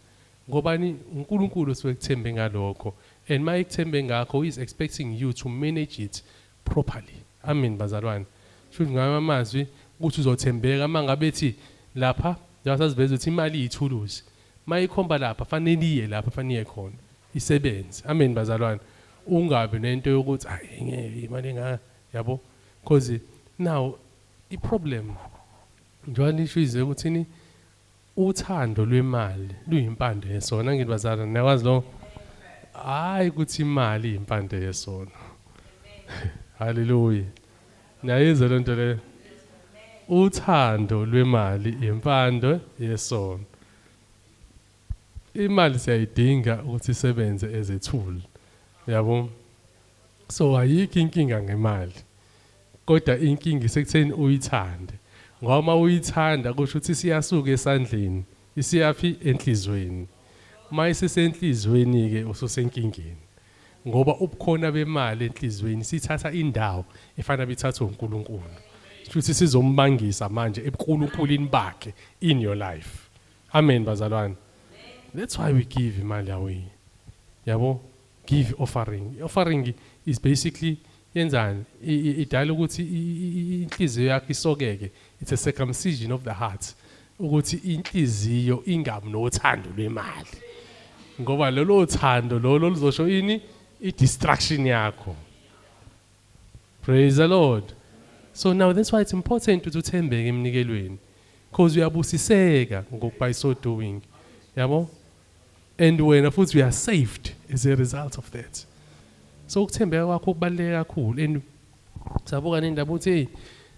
ngobani? uNkulunkulu osuke kuthembe ngalokho, and mayekuthembe ngakho he is expecting you to manage it properly. Amen bazalwane. Shuthi ngayo amazwi ukuthi uzothembeka mangabe ethi lapha njengoba sasiveza ukuthi imali iyithuluzi, mayikhomba lapha fanele iye lapha fanele iye khona isebenze. Amen bazalwane. Ungabi nento yokuthi hayi ngeke imali engaka, yabo, because now i-problem njengoba nisho ize ukuthi uthando lwemali luyimpande yesono. Angithi bazalwane niyakwazi lo, hayi ukuthi imali iyimpande yesono. Haleluya. Niyayizwa le nto leyo? Uthando lwemali impande yesono. Imali siyayidinga ukuthi isebenze as a tool, yabo. So ayikho inkinga ngemali, kodwa inkinga isekutheni uyithande, ngoba uma uyithanda kusho ukuthi siyasuka esandleni isiyaphi enhlizweni. Uma isesenhlizweni ke ususenkingeni, ngoba ubukhona bemali enhlizweni sithatha indawo efana bithathwe uNkulunkulu, futhi sizombangisa manje ebuNkulunkuluini bakhe in your life. Amen bazalwane. That's why we give imali away, yabo. Give offering. Offering is basically yenzani? Idala ukuthi inhliziyo yakho isokeke. It's a circumcision of the heart, ukuthi inhliziyo ingabi nothando lwemali, ngoba lolo thando lolo luzosho ini? I-distraction yakho. Praise the Lord. So now that's why it's important ukuthi uthembeke emnikelweni, because uyabusiseka by so doing, yabo, and wena futhi you are saved as a result of that. So ukuthembeka kwakho kubaluleke kakhulu. And sabuka nendaba ukuthi hey,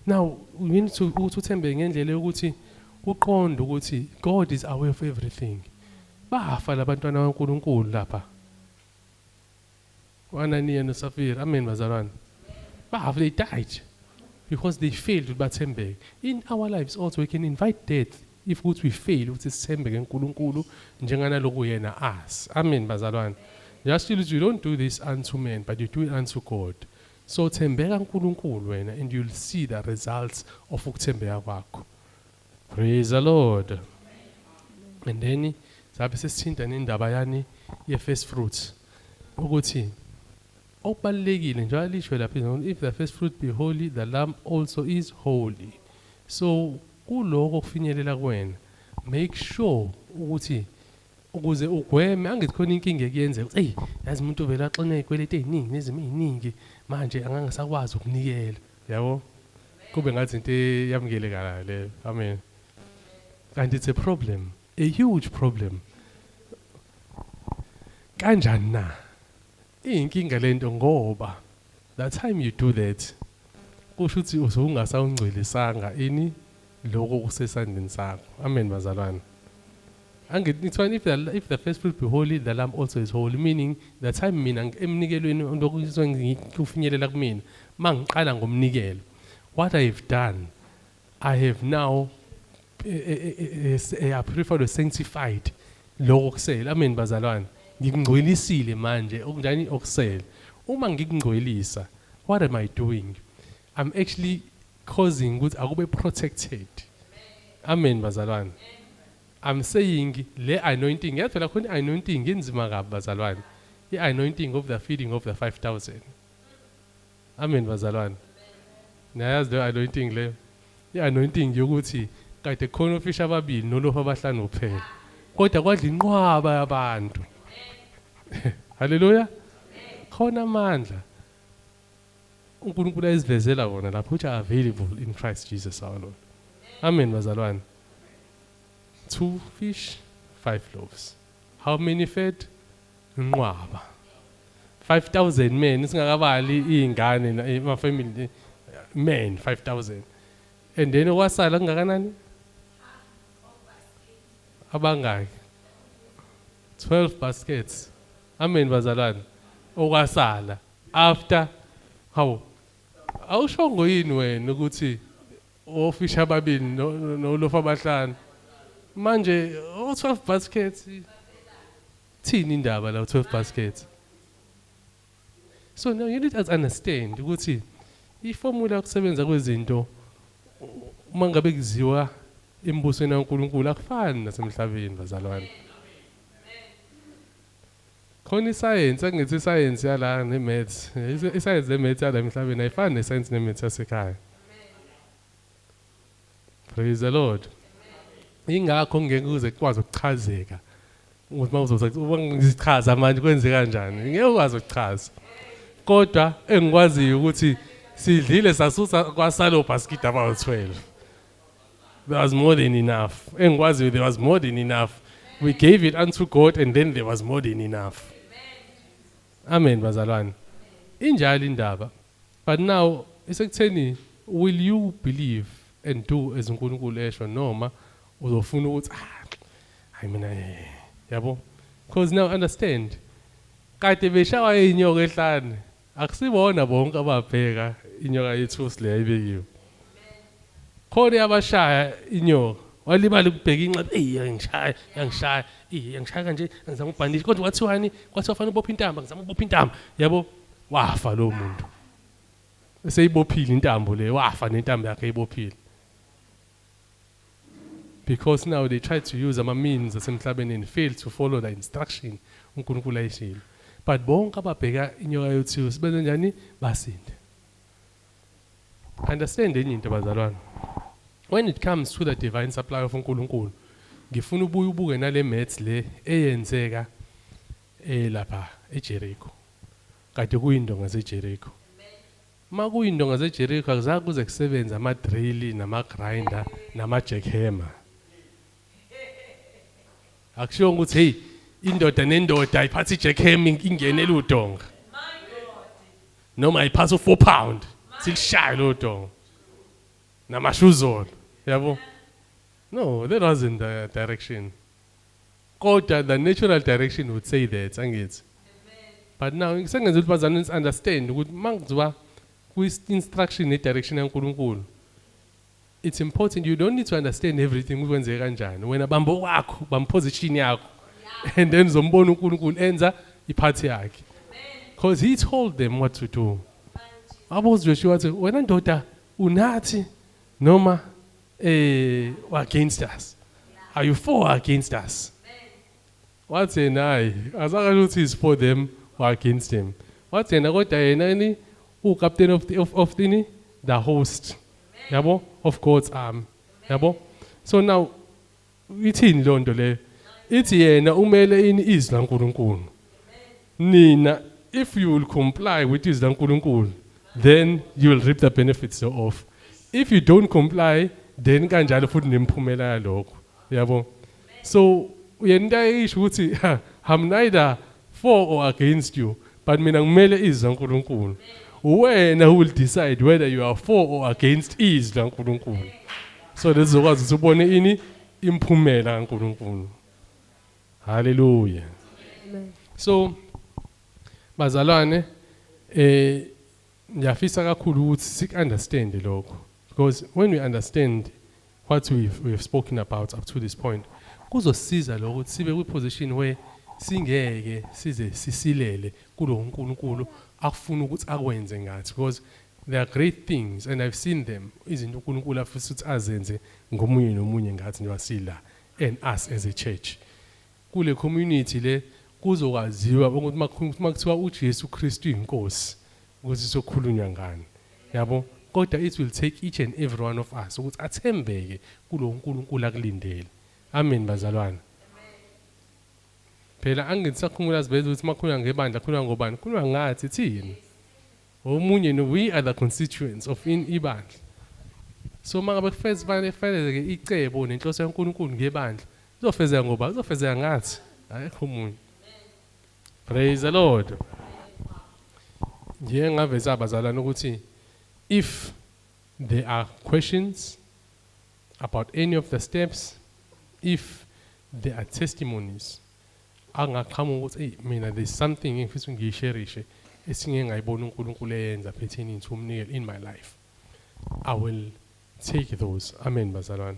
now we need to ukuthi uthembeke ngendlela yokuthi uqonde ukuthi God is aware of everything. Bafa labantwana baNkulunkulu lapha, uAnaniya noSafira. Amen bazalwane. Bafa, they died because they failed ukuthi bathembeke. In our lives also we can invite death. If ukuthi we fail ukuthi sithembeke kuNkulunkulu njenganaloku yena as. Amen bazalwane. Just you don't do this unto men, but you do it unto God. So thembeka kuNkulunkulu wena and you'll see the results of ukuthembeka kwakho. Praise the Lord. And then sabe sesithinta nendaba yani ye first fruits ukuthi okubalulekile njengoba lisho lapha, if the first fruit be holy, the lump also is holy. So kuloko kufinyelela kuwena, make sure ukuthi ukuze ugweme angithi khona inkinga ekuyenzeka ukuthi hey, yazi umuntu vele axine izikweletu eziningi nezimo eziningi, manje angangisakwazi ukunikela, yabo, kube ngathi into eyamukelekayo leyo. Amen. And it's a problem, a huge problem. Kanjani na iyinkinga lento? Ngoba the time you do that, kusho ukuthi usungasawungcwelisanga ini lokho kusesandleni sakho. Amen bazalwane. Angithi if the first fruit be holy, the lamb also is holy, meaning the time mina emnikelweni lokhu kufinyelela kumina, mangiqala ngomnikelo, what I have done, I have now purified or sanctified lokho kusele. Amen bazalwane. Ngikungcwelisile manje okunjani okusele. Uma ngikungcwelisa, what am I doing? I'm actually causing ukuthi akube protected. Amen bazalwane. I'm saying le anointing, yathi phela khona anointing inzima kabi bazalwane. I-anointing of the feeding of the 5,000. Amen bazalwane. Nayazi le anointing le. I-anointing yokuthi kade khona ofisha ababili nolofu abahlanu kuphela. Kodwa kwadla inqwaba yabantu. Hallelujah. Khona amandla uNkulunkulu ayizivezela wona lapho, which are available in Christ Jesus our Lord. Amen bazalwane. 2 fish, 5 loaves. How many fed? Nqwaba. 5,000 men, singakabali izingane ama family men 5,000. And then okwasala kungakanani? Abangaki? 12 baskets. Amen bazalwane. Okwasala after how awushongo yini wena ukuthi ofisha ababili nolofu abahlanu, manje o 12 baskets thini indaba la 12 baskets? So now you need to understand ukuthi iformula yokusebenza kwezinto uma ngabe kuziwa embusweni kaNkulunkulu akufani nasemhlabeni bazalwane. Khona isayensi, angithi isayensi yala ne-maths, isayensi ne-maths yala emhlabeni ayifani nesayensi ne-maths yasekhaya. Praise the Lord. Ingakho ngeke kuze kukwazi ukuchazeka ukuthi mawuzoza uma ngizichaza manje kwenze kanjani, ngeke ukwazi ukuchaza. Kodwa engikwaziyo ukuthi sidlile sasusa kwasalo basket about 12. There was more than enough. Engikwaziyo there was more than enough. We gave it unto God and then there was more than enough. Amen bazalwane. Injalo indaba. But now isekutheni, will you believe and do as uNkulunkulu esho, noma uzofuna ukuthi hayi mina yabo? Because now understand, kade beshawa inyoka ehlane, akusibona bonke ababheka inyoka yethusi le ayibekiwe. Khona yabashaya inyoka, walibala ukubheka inxeba, eyi yangishaya, yangishaya, eyi yangishaya kanje, ngizama ukubhandisha, kodwa kwathiwani? Kwathiwa fanele ubophe intambo, ngizama ukubopha intambo, yabo, wafa lo muntu. Eseyibophile intambo le, wafa nentambo yakhe eyibophile. Because now they try to use ama means asemhlabeni and fail to follow the instruction uNkulunkulu ayishilo. But bonke ababheka inyoka yothusi benze njani? Basinde. Understand enye into bazalwane. When it comes to the divine supply of uNkulunkulu, ngifuna ubuye ubuke nale maths le eyenzeka lapha eJericho. Kade kuyindonga zeJericho. Makuyindonga zeJericho akuzange kuze kusebenze ama drill nama grinder nama jackhammer. Akusho ukuthi hey indoda nendoda iphatha ijackhammer ingenele udonga. Noma iphatha u4 pound sikushaye lo donga. Namashuzolo, yabo? No, that wasn't the direction. Kodwa the natural direction would say that, angithi. But now ngisengenza ukuthi bazalwane understand ukuthi mangizoba kwi instruction ne direction kaNkulunkulu, It's important. You don't need to understand everything ukwenzeka kanjani. Wena bamba okwakho, bamba position yakho. And then uzombona uNkulunkulu enza ipart yakhe. Because he told them what to do. Wabuza uJoshua wathi, wena ndoda unathi noma against us? Are you for or against us? Wathi yena hayi, azange ukuthi is for them or against him. Wathi yena kodwa yena ni u-captain of the host. Yabo? Of God's army. Yabo? So now ithini leyo nto leyo? Ithi yena umele ini? Izwi laNkulunkulu. Nina, if you will comply with izwi laNkulunkulu, then you will reap the benefits thereof. If you don't comply, then kanjalo futhi nemiphumela yalokho. Yabo? So yena into ayisho ukuthi, I'm neither for or against you, but mina ngimele izwi laNkulunkulu. Wena who will decide whether you are for or against izwi laNkulunkulu. So lezokwazi ukuthi ubone ini? Imphumela kaNkulunkulu. Hallelujah. Amen. So bazalwane, ngiyafisa kakhulu ukuthi sik understand lokho, because when we understand what we've spoken about up to this point, kuzosiza lokho ukuthi sibe kwi position where singeke size sisilele kulo uNkulunkulu akufuna ukuthi akwenze ngathi, because there are great things and I've seen them, izinto uNkulunkulu afisa ukuthi azenze ngomunye nomunye ngathi njengoba sila and us as a church kule community le. Kuzokwaziwa ukuthi makuthiwa uJesu Kristu inkosi, ukuthi sokhulunywa ngani, yabo. Kodwa it will take each and every one of us ukuthi athembeke kulo uNkulunkulu akulindele. Amen, bazalwane. Phela angithi sakhumula sibeza ukuthi makhulunywa ngebandla, khulunywa ngobani? Khulunywa ngathi thina omunye no, we are the constituents of in ibandla. So mangabe kufanele kufanele icebo nenhloso kaNkulunkulu ngebandla izofezeka, ngoba izofezeka ngathi, ayikho omunye. Praise the Lord. Ngiye ngaveza, abazalwane, ukuthi if there are questions about any of the steps, if there are testimonies angaqhamuka ukuthi, hey, mina there's something engifisa ngiyisherishe esingeke ngayibona uNkulunkulu eyenza pertaining to umnikelo in my life, I will take those. Amen, bazalwane.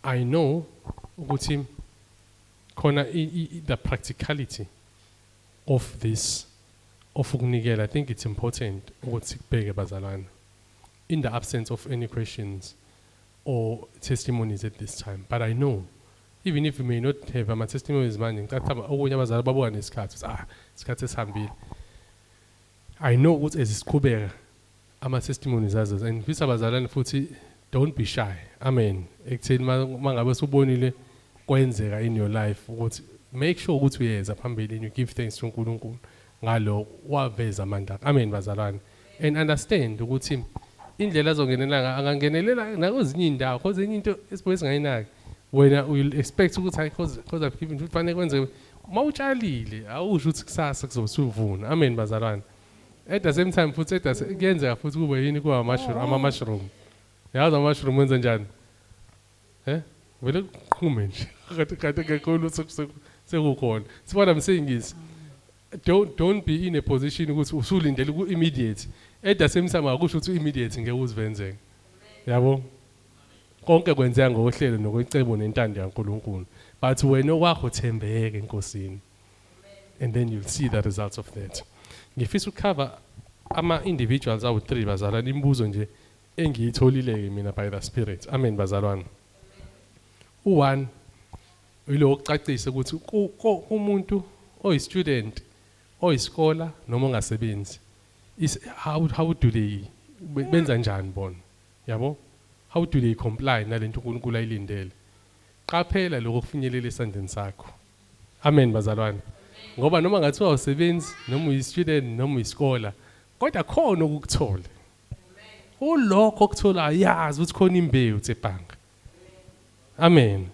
I know ukuthi khona the practicality of this, of ukunikela, I think it's important ukuthi sikubheke, bazalwane, in the absence of any questions or testimonies at this time. But I know even if we may not have ama testimonies manje, ngicabanga okunye abazali babuka nesikhathi ukuthi isikhathi esihambile. I know ukuthi ezisiqhubeka ama testimonies azaza, and ngifisa, abazalwane, futhi don't be shy, amen, ekutheni mangabe usubonile kwenzeka in your life, ukuthi make sure ukuthi uyeza phambili and you give thanks to uNkulunkulu ngalokho waveza amandla. Amen, bazalwane. And understand ukuthi indlela azongenelela, angangenelela nakwezinye indawo, cause enye into esibuye singayinaki, wena will expect ukuthi hayi, cause I've given, kufanele kwenze. Mawutshalile awusho ukuthi kusasa kuzobe usuvuna. Amen, bazalwane. At the same time futhi, kuyenzeka futhi kube yini? Kuba mushroom, ama mushroom. Yazi ama mushroom wenza njani? Vele kuqhume nje kade kade kakhulu sekukhona. So what I'm saying is don't be in a position ukuthi usulindele ku immediate. At the same time akusho ukuthi immediate ngeke uzivenzeke, yabo. Konke kwenzeka ngohlelo nokwecebo nentando kaNkulunkulu, but wena okwakho thembeke enkosini and then you'll see the results of that. Ngifisa ukucover ama individuals awu3, bazalwane, imibuzo nje engiyitholile ke mina by the Spirit. Amen, bazalwane. U1 ilo ukucacisa ukuthi umuntu oyi-student, oyiskola noma ongasebenzi is how do they benza njani bona, yabo? How do they comply nalento uNkulunkulu ayilindele? Qaphela lokho kufinyelela esandleni sakho. Amen, bazalwane. Ngoba noma ngathiwa awusebenzi noma uyi-student noma uyischolar, kodwa khona ukukuthola ulokho okutholayo, yazi ukuthi khona imbewu ebhanga. Amen.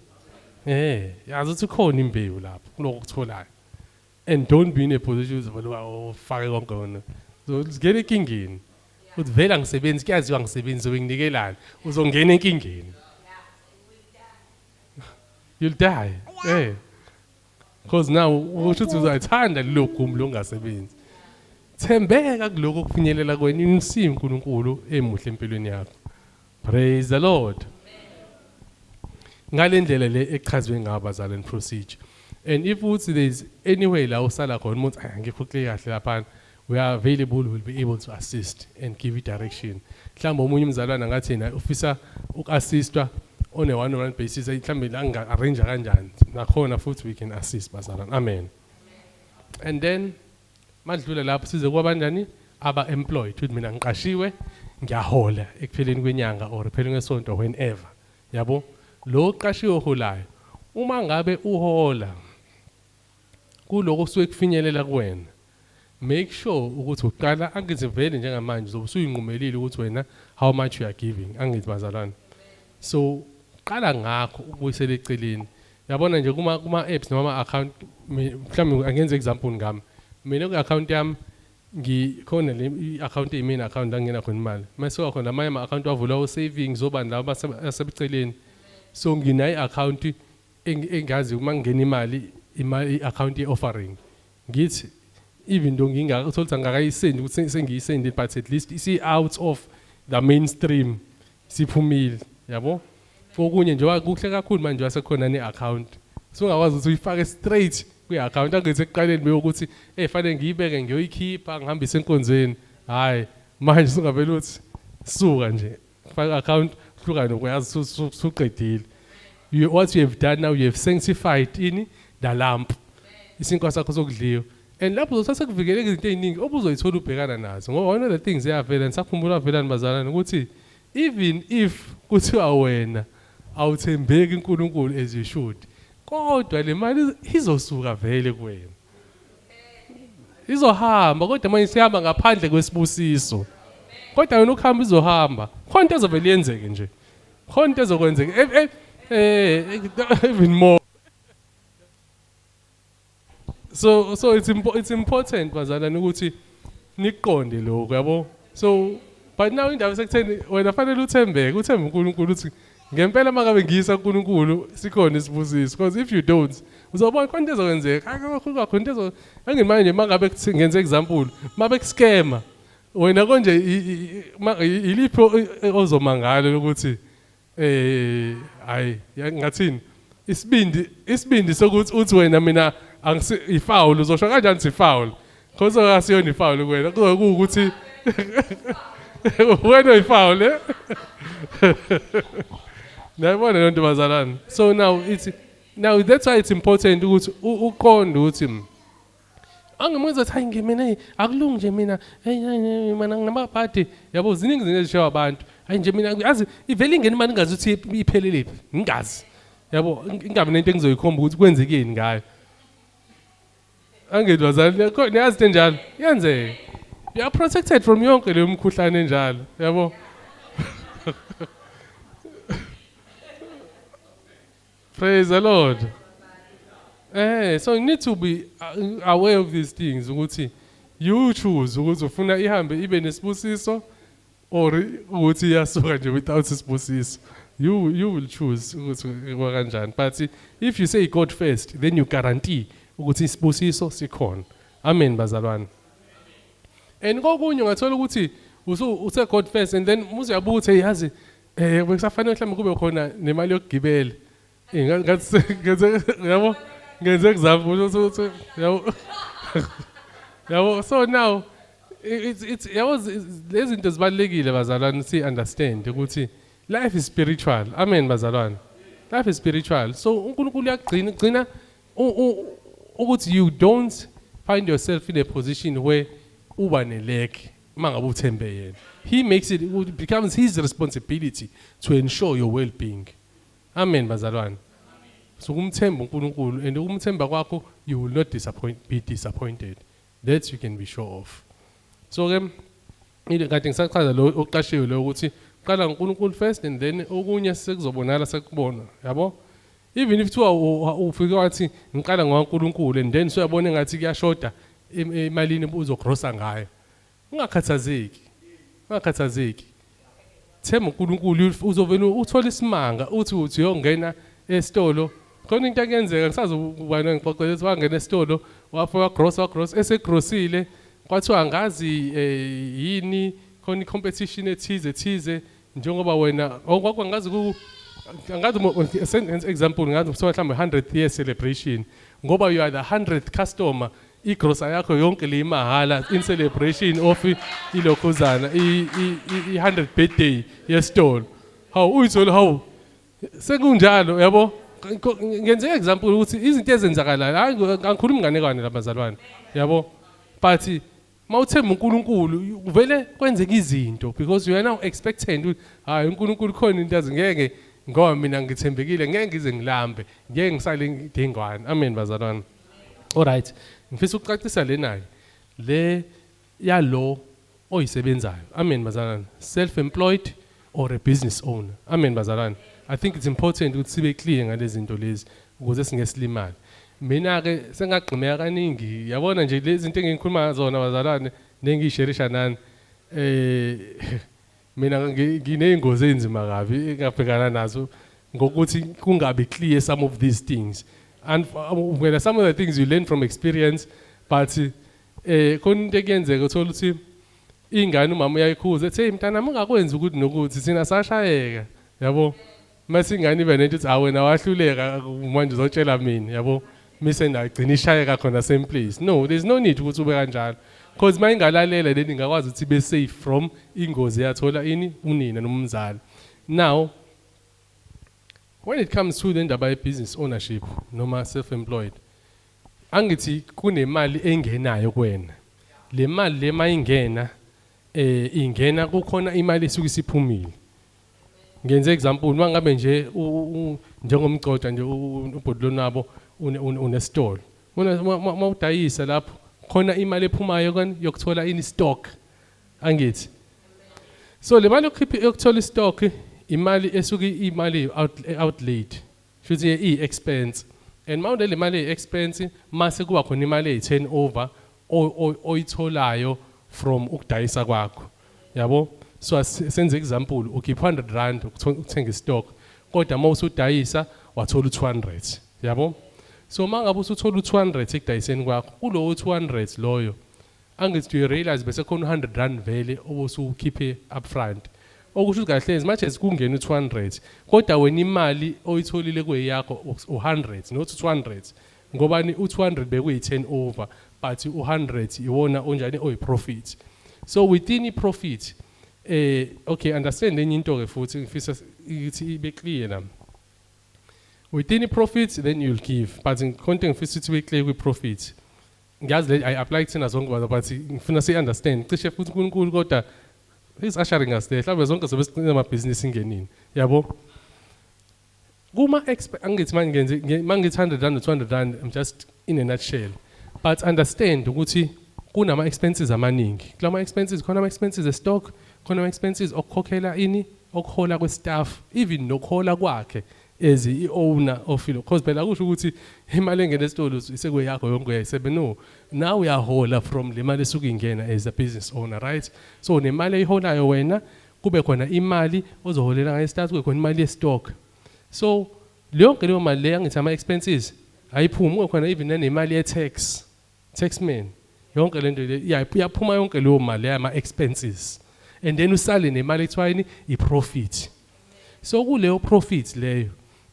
Yazi ukuthi khona imbewu lapho kulokho okutholayo, and don't be in a position ukuthi ufake konke wena, uzongena enkingeni uthi vele angisebenzi, kuyaziwa angisebenzi, benginikelani? Uzongena enkingeni, you'll die, because now usho ukuthi uzayithanda lelo gumbi longasebenzi. Thembeka kuloko kufinyelela kwena, inisi uNkulunkulu emuhle empilweni yakho. Praise the Lord. Ngale ndlela le echazwe ngayo bazalwane, procedure. And if uthi there is anyway la usala khona umuntu, "Ay, angikho clear kahle lapha," we are available, will be able to assist and give you direction. Mhlawumbe omunye umzalwane ngathi yena ufisa uku-assistwa on a one on one basis, mhlawumbe la nginga-arrange kanjani, nakhona futhi we can assist, bazalwane. Amen. And then madlula lapho size kwabanjani aba-employed, ukuthi mina ngiqashiwe, ngiyahola ekupheleni kwenyanga or ekupheleni kwesonto, whenever, yabo. Lo oqashiwe oholayo, uma ngabe uhola kuloko kusuke kufinyelela kuwena, make sure ukuthi uqala, angithi vele njengamanje uzobe usuyinqumelile ukuthi wena how much you are giving, angithi bazalwane? So qala ngakho ukubuyisela eceleni. Yabona nje kuma apps noma ama account, mhlawumbe angenza example ngami mina, ku account yami ngikhona le i-account eyi-main account la ngena khona imali, mase khona amanye ama-account wavula o-savings, obani laba asebuceleni. So nginayo i-account engazi uma ngingena imali, i-account ye-offering. Ngithi even though ngingaka uthola ukuthi angakayisendi ukuthi sengiyisendile, but at least isi out of the mainstream, siphumile, yabo. Kokunye nje kuhle kakhulu manje wasekhona ne-account, sungakwazi ukuthi uyifake straight kwi-account. Angithi ekuqaleni beyokuthi fanele ngiyibeke, ngiyoyikhipha, ngihambise enkonzweni. Hhayi, manje sungavele uthi suka nje faka account, hlukane, uyazi usuqedile. What you have done now, you have sanctified ini, the lump, isinkwa sakho sokudliwa, and lapho uzothatha kuvikeleka izinto ey'ningi obuzoyithola ubhekana nazo, ngoba one of the things eyavela, nisakhumbula velani bazalwane, ukuthi even if kuthiwa wena awuthembeki uNkulunkulu as you should, kodwa le mali izosuka vele kuwena, izohamba, kodwa manje sihamba ngaphandle kwesibusiso. Kodwa wena ukuhamba izohamba, khona into ezovele yenzeke nje, khona into ezokwenzeka even more so. So it's important, bazalwane, ukuthi niqonde lokho, yabo. So but now indaba sekutheni wena fanele uthembeke, uthembe uNkulunkulu ukuthi ngempela mangabe ngiyisa kuNkulunkulu sikhona isibusiso, because if you don't, uzobona khona into ezokwenzeka kakhulu kakhulu, into ezo angimanje nje mangabe ngenze example, mabe kuscama wena konje, iliphi ozomangala ukuthi hayi, ngathini, isibindi sokuthi uthi wena mina angisi ifoul, uzosho kanjani ukuthi ifoul? Because akasiyona ifoul kuwena, kuzobe kuwukuthi wena uyifoul, eh. Niyayibona le nto bazalwane? So now that's why it's important ukuthi uqonde ukuthi angimuza ukuthi hayi nje mina, hey, akulungi nje mina, hey hey, hey, mina nginamabhadi, yabo. Ziningi izinto ezishiwa abantu, hayi nje mina yazi ivele ingene imali ingazi ukuthi iphelele phi, ngingazi, yabo, ingabi nento engizoyikhomba ukuthi kwenzekeni ngayo. Angithi bazali, niyazi into enjalo yenzeka? You are protected from yonke leyo mkhuhlane enjalo, yabo. Praise the Lord. So you need to be aware of these things ukuthi you choose ukuthi ufuna ihambe ibe nesibusiso or ukuthi iyasuka nje without isibusiso. You will choose ukuthi kuba kanjani. But if you say God first, then you guarantee ukuthi isibusiso sikhona. Amen bazalwane. And kokunye ungathola ukuthi usu uthe God first and then muze uyabuka ukuthi, hey, yazi bekusafanele mhlawumbe kube khona nemali yokugibela. Ngathi ngenze, yabo, ngenze example ukuthi, yabo. So now it's yabo, lezi zinto zibalulekile bazalwane, si understand ukuthi life is spiritual. Amen bazalwane. Life is spiritual. So uNkulunkulu uyakugcina, ugcina ukuthi you don't find yourself in a position where uba ne-lack mangabe uthembe yena. He makes it, it becomes his responsibility to ensure your well-being. Amen bazalwane. So ukumthemba uNkulunkulu, and ukumthemba kwakho, you will not disappoint be disappointed. That you can be sure of. So ke ile kade ngisachaza lo oqashiwe lo ukuthi qala ngoNkulunkulu first and then okunye sekuzobonakala, sekubona, yabo. Even if kuthiwa ufike wathi ngiqala ngoNkulunkulu and then usuyabona engathi kuyashoda emalini uzogrosa ngayo, ungakhathazeki, ungakhathazeki, themba uNkulunkulu, uzovela uthola isimanga. Uthi uyongena esitolo, khona into ekuyenzeka, ngisazi ubani ngixoxela ukuthi wangena esitolo, wafika wagrosa, wagrosa, esegrosile kwathiwa angazi yini, khona i-competition ethize ethize. Njengoba wena okwakho ngazi ku angazi senze example, ngazi kuthiwa mhlawumbe 100th year celebration, ngoba you are the 100th customer, igrosa yakho yonke le imahala in celebration of ilokhuzana i-100th birthday yesitolo. Hawu, uyithole, hawu, sekunjalo, yabo. Ngenze example ukuthi izinto ezenzakalayo, hayi, angikhulumi nganekwane labazalwane, yabo, but mawuthemba uNkulunkulu vele kwenzeka izinto because you are now expectant ukuthi hayi, uNkulunkulu khona into azi ngeke, ngoba mina ngithembekile, ngeke ngize ngilambe, ngeke ngisale ngidingwane. Amen bazalwane. Alright, ngifisa ukucacisa lena le yalo oyisebenzayo. Amen bazalwane. Self employed or a business owner. Amen bazalwane. I think it's important ukuthi sibe clear ngalezi zinto lezi ukuze singesilimali. Mina ke sengagqimeka kaningi, yabona nje lezi zinto engikhuluma ngazona bazalwane nengiyisherisha nani, mina ngineyingozi enzima kabi engabhekana nazo ngokuthi kungabi clear some of these things. And well, some of the things you learn from experience, but khona into ekuyenzeka, uthola ukuthi ingane umama uyayikhuza, ethi, "Hey mntanami, ungakwenzi ukuthi nokuthi." Thina sashayeka, yabo. Mase ingane ibe nento ithi, "Awu, wena wahluleka, manje uzotshela mina," yabo. Mise nagcina ishayeka khona same place. No, there's no need ukuthi ube kanjalo because mayingalalela then ingakwazi ukuthi ibe safe from ingozi yathola ini unina nomzali. Now when it comes to the ndaba ye-business ownership noma self-employed, angithi kunemali engenayo kuwena. Le mali le mayingena, ingena kukhona imali esuke isiphumile. Ngenze example, mangabe nje njengomgcoda nje ubhodlonabo unesitolo, mawudayisa lapho khona imali ephumayo kani yokuthola ini stock, angithi? So le mali yokukhipha, yokuthola istock, imali esuke imali outlaid, shuthi i-expense, and mawune le mali expense, mase kuba khona imali eyi-turnover oyitholayo from ukudayisa kwakho, yabo. So senze example, ukhipha R100 ukuthenga istock, kodwa uma usudayisa wathola u200, yabo. So uma ngabe usuthola u200 ekudayiseni kwakho, kulowo 200 loyo, angithi do you realize bese khona u100 rand vele obusukhiphe upfront? Okusho ukuthi kahle, as much as kungena u200, kodwa wena imali oyitholile kweyakho u100, not 200. Ngobani? U200 bekuyi turnover, but u100 iwona onjani oyi-profit. So within i-profit, okay, understand enye into ke futhi ngifisa ukuthi ibe clear la. Within i-profit then you'll give, but ngikhonto ngifisa ukuthi ibe clear kwi-profit. Ngiyazi le I apply kuthina zonke, but ngifuna si-understand cishe futhi uNkulunkulu kodwa he's ushering us there, mhlawumbe zonke sobe siqine amabhizinisi ingenini, yabo. Kuma angithi manje ngenze mangithi R100 or R200, I'm just in a nutshell, but understand ukuthi kunama expenses amaningi. Kulama expenses khona ama expenses e stock, khona ama expenses okukhokhela ini, okuhola kwe-staff, even nokuhola kwakhe as i-owner of ilo, because phela kusho ukuthi imali engena esitolo isekweyakho yonke, uyayisebe. No, now uyahola from le mali esuke ingena as a business owner, right? So nemali eyiholayo wena, kube khona imali ozoholela ngayo staff, kube khona imali ye-stock. So yonke leyo mali leyo, angithi ama-expenses ayiphumi, kube khona even nanemali ye-tax, taxman, yonke lento le iyaphuma, yonke leyo mali yama-expenses, and then usale nemali ekuthiwa yini? I-profit. So kuleyo profit leyo,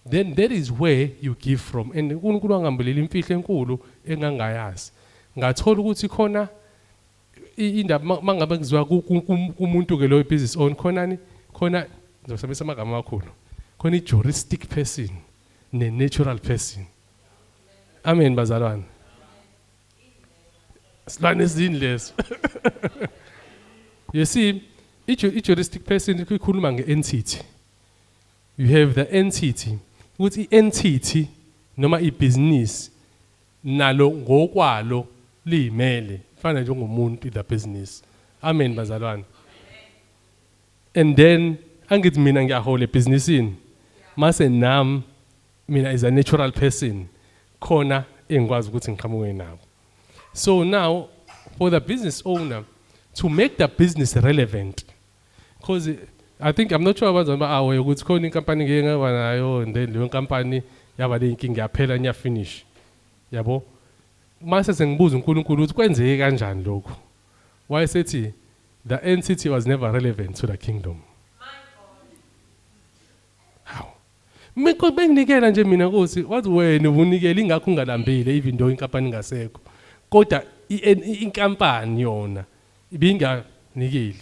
then that is where you give from. And uNkulunkulu wangambulela imfihlo enkulu engangayazi, ngathola ukuthi khona indaba mangabe kuziwa kumuntu ke lo business owner, khona ni khona, ngizosebenzisa amagama amakhulu, khona i-juristic person ne-natural person. Amen bazalwane. Silwane esini leso? You see, i-juristic person ikhuluma nge-entity. You have the entity, ukuthi i-entity noma ibhizinisi nalo ngokwalo liyimele, fana njengomuntu, the business. Amen bazalwane. And then angithi mina ngiyahola ebhizinisini, mase nami mina as a natural person khona engikwazi ukuthi ngiqhamuke nabo. So now for the business owner to make the business relevant, because I think, I'm not sure abazali ba-aware ukuthi khona inkampani ngike ngaba nayo, and then leyo nkampani yaba le inkinga, yaphela, nya-finish, yabo. Mase sengibuza uNkulunkulu ukuthi kwenzeke kanjani lokhu, wayesethi the entity was never relevant to the kingdom. Benginikela nje mina Nkosi, wathi wena ubunikela ingakho ungalambile even though inkampani ingasekho. Kodwa inkampani yona ibinganikeli.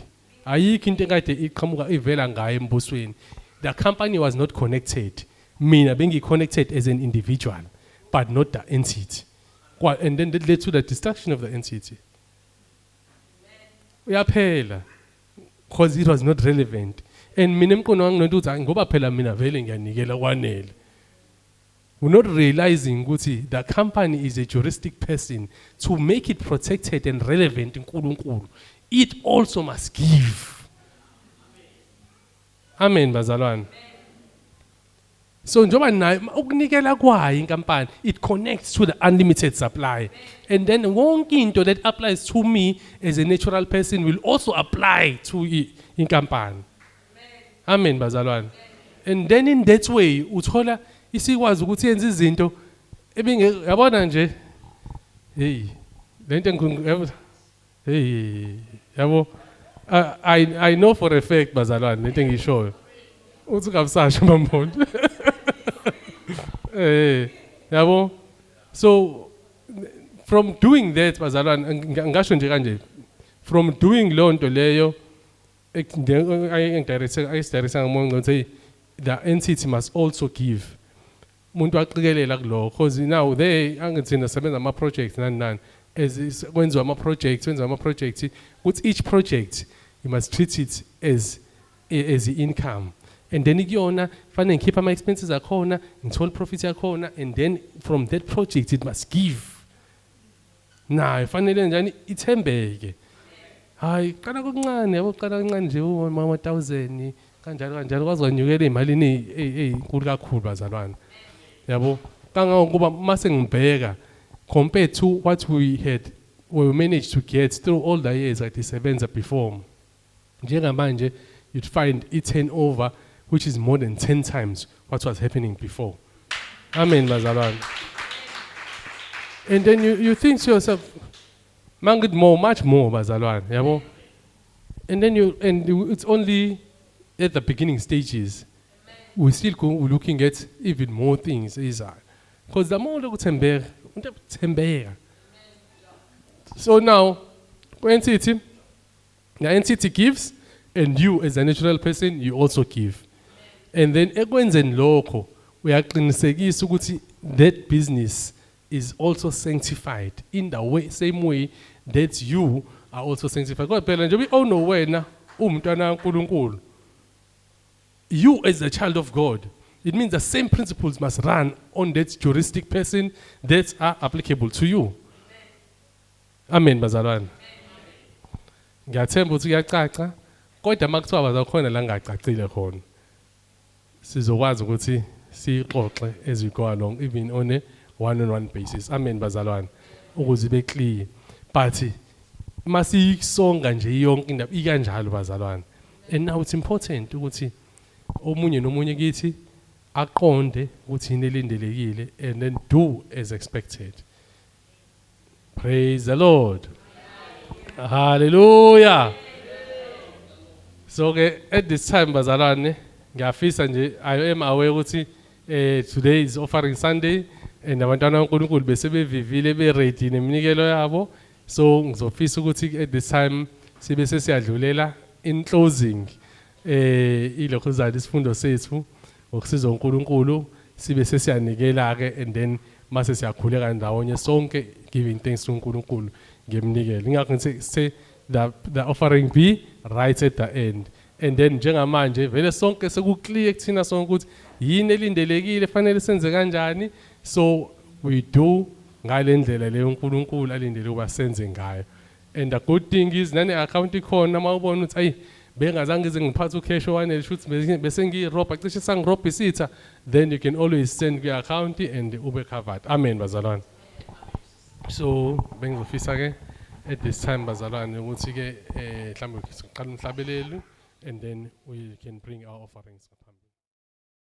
Ayikho into ekade iqhamuka ivela ngayo embusweni. The company was not connected. Mina bengi-connected as an individual, but not the entity. And then that led to the destruction of the entity. Uyaphela. Because it was not relevant. And mina emqondo wami nginento ukuthi, "Hayi, ngoba phela mina vele ngiyanikela kwanele." We're not realizing ukuthi the company is a juristic person. To make it protected and relevant in uNkulunkulu, it also must give. Amen, bazalwane. So njengoba nayo ukunikela kwayo inkampani, it connects to the unlimited supply. And then wonke into that applies to me as a natural person will also apply to inkampani. Amen, bazalwane. And then in that way uthola isikwazi ukuthi yenze izinto ebinge yabona nje. Hey, lento yabo, hey, yabo, I know for a fact, bazalwane, lento engishoyo. Uthi ungabusasho mambondo. Yabo. So from doing that, bazalwane, ngasho nje kanje, from doing leyo nto leyo ayi-direct ngomoya ukuthi the entity must also give. Umuntu waqikelela kulokho because now they angithina sebenza ama projects nani nani, as kwenziwa ama projects, kwenziwa ama projects ukuthi each project you must treat it as income, and then kuyona fanele ngikhiphe ama expenses akhona, ngithole profit yakhona, and then from that project it must give. Nayo fanele njani ithembeke. Hayi, qala kokuncane, yabo, qala kancane nje, uma 1000 kanjalo kanjalo, kwaze kwanyukela ezimalini ezinkulu kakhulu, bazalwane, yabo, kangangokuba mase ngibheka compared to what we managed to get through all the years kade isebenza before, njengamanje you'd find i-turnover which is more than 10 times what was happening before. Amen, bazalwane. And then you think to yourself, mangithi more, much more, bazalwane, yabo. And then it's only at the beginning stages. We still go looking at even more things ezayo, because the more lokuthembeka umuntu ekuthembeka. So now entity, the entity gives, and you as a natural person, you also give. And then ekwenzeni lokho uyaqinisekisa ukuthi that business is also sanctified in the way, same way that you are also sanctified, kodwa phela njengoba i-own wena uwumntwana kaNkulunkulu, you as a child of God, it means the same principles must run on that juristic person that are applicable to you. Amen, bazalwane. Ngiyathemba ukuthi kuyacaca, kodwa uma kuthiwa bazakhona la ngacacile khona, sizokwazi ukuthi sixoxe as we go along, even on a one on one basis. Amen, bazalwane, ukuze ibe clear. But masiyisonga nje yonke indaba ikanjalo, bazalwane. And now it's important ukuthi omunye nomunye kithi aqonde ukuthi yini elindelekile and then do as expected. Praise the Lord. Hallelujah. So ke at this time, bazalwane, ngiyafisa nje, I am aware ukuthi today is Offering Sunday and abantwana kaNkulunkulu bese bevivile, be ready neminikelo yabo. So ngizofisa ukuthi at this time sibe sesiyadlulela in closing ilokhuzana isifundo sethu ngokusiza uNkulunkulu, sibe sesiyanikela ke, and then mase siyakhuleka ndawonye sonke, giving thanks to uNkulunkulu ngeminikelo. Ingakho ngithi say the offering be right at the end, and then njengamanje vele sonke sekuclear kuthina sonke ukuthi yini elindelekile, fanele senze kanjani. So we do ngale ndlela leyo uNkulunkulu alindele ukuba senze ngayo. And the good thing is nane account ikhona. Uma ubona ukuthi ayi, bengazange ngize ngiphathe ucash owanele, shuthi bese ngiyirobha, cishe sangirobha isitha, then you can always send kwi-account and ube covered. Amen, bazalwane. So bengizofisa ke at this time, bazalwane, ukuthi ke mhlawumbe siqala umhlabelelo and then we can bring our offerings.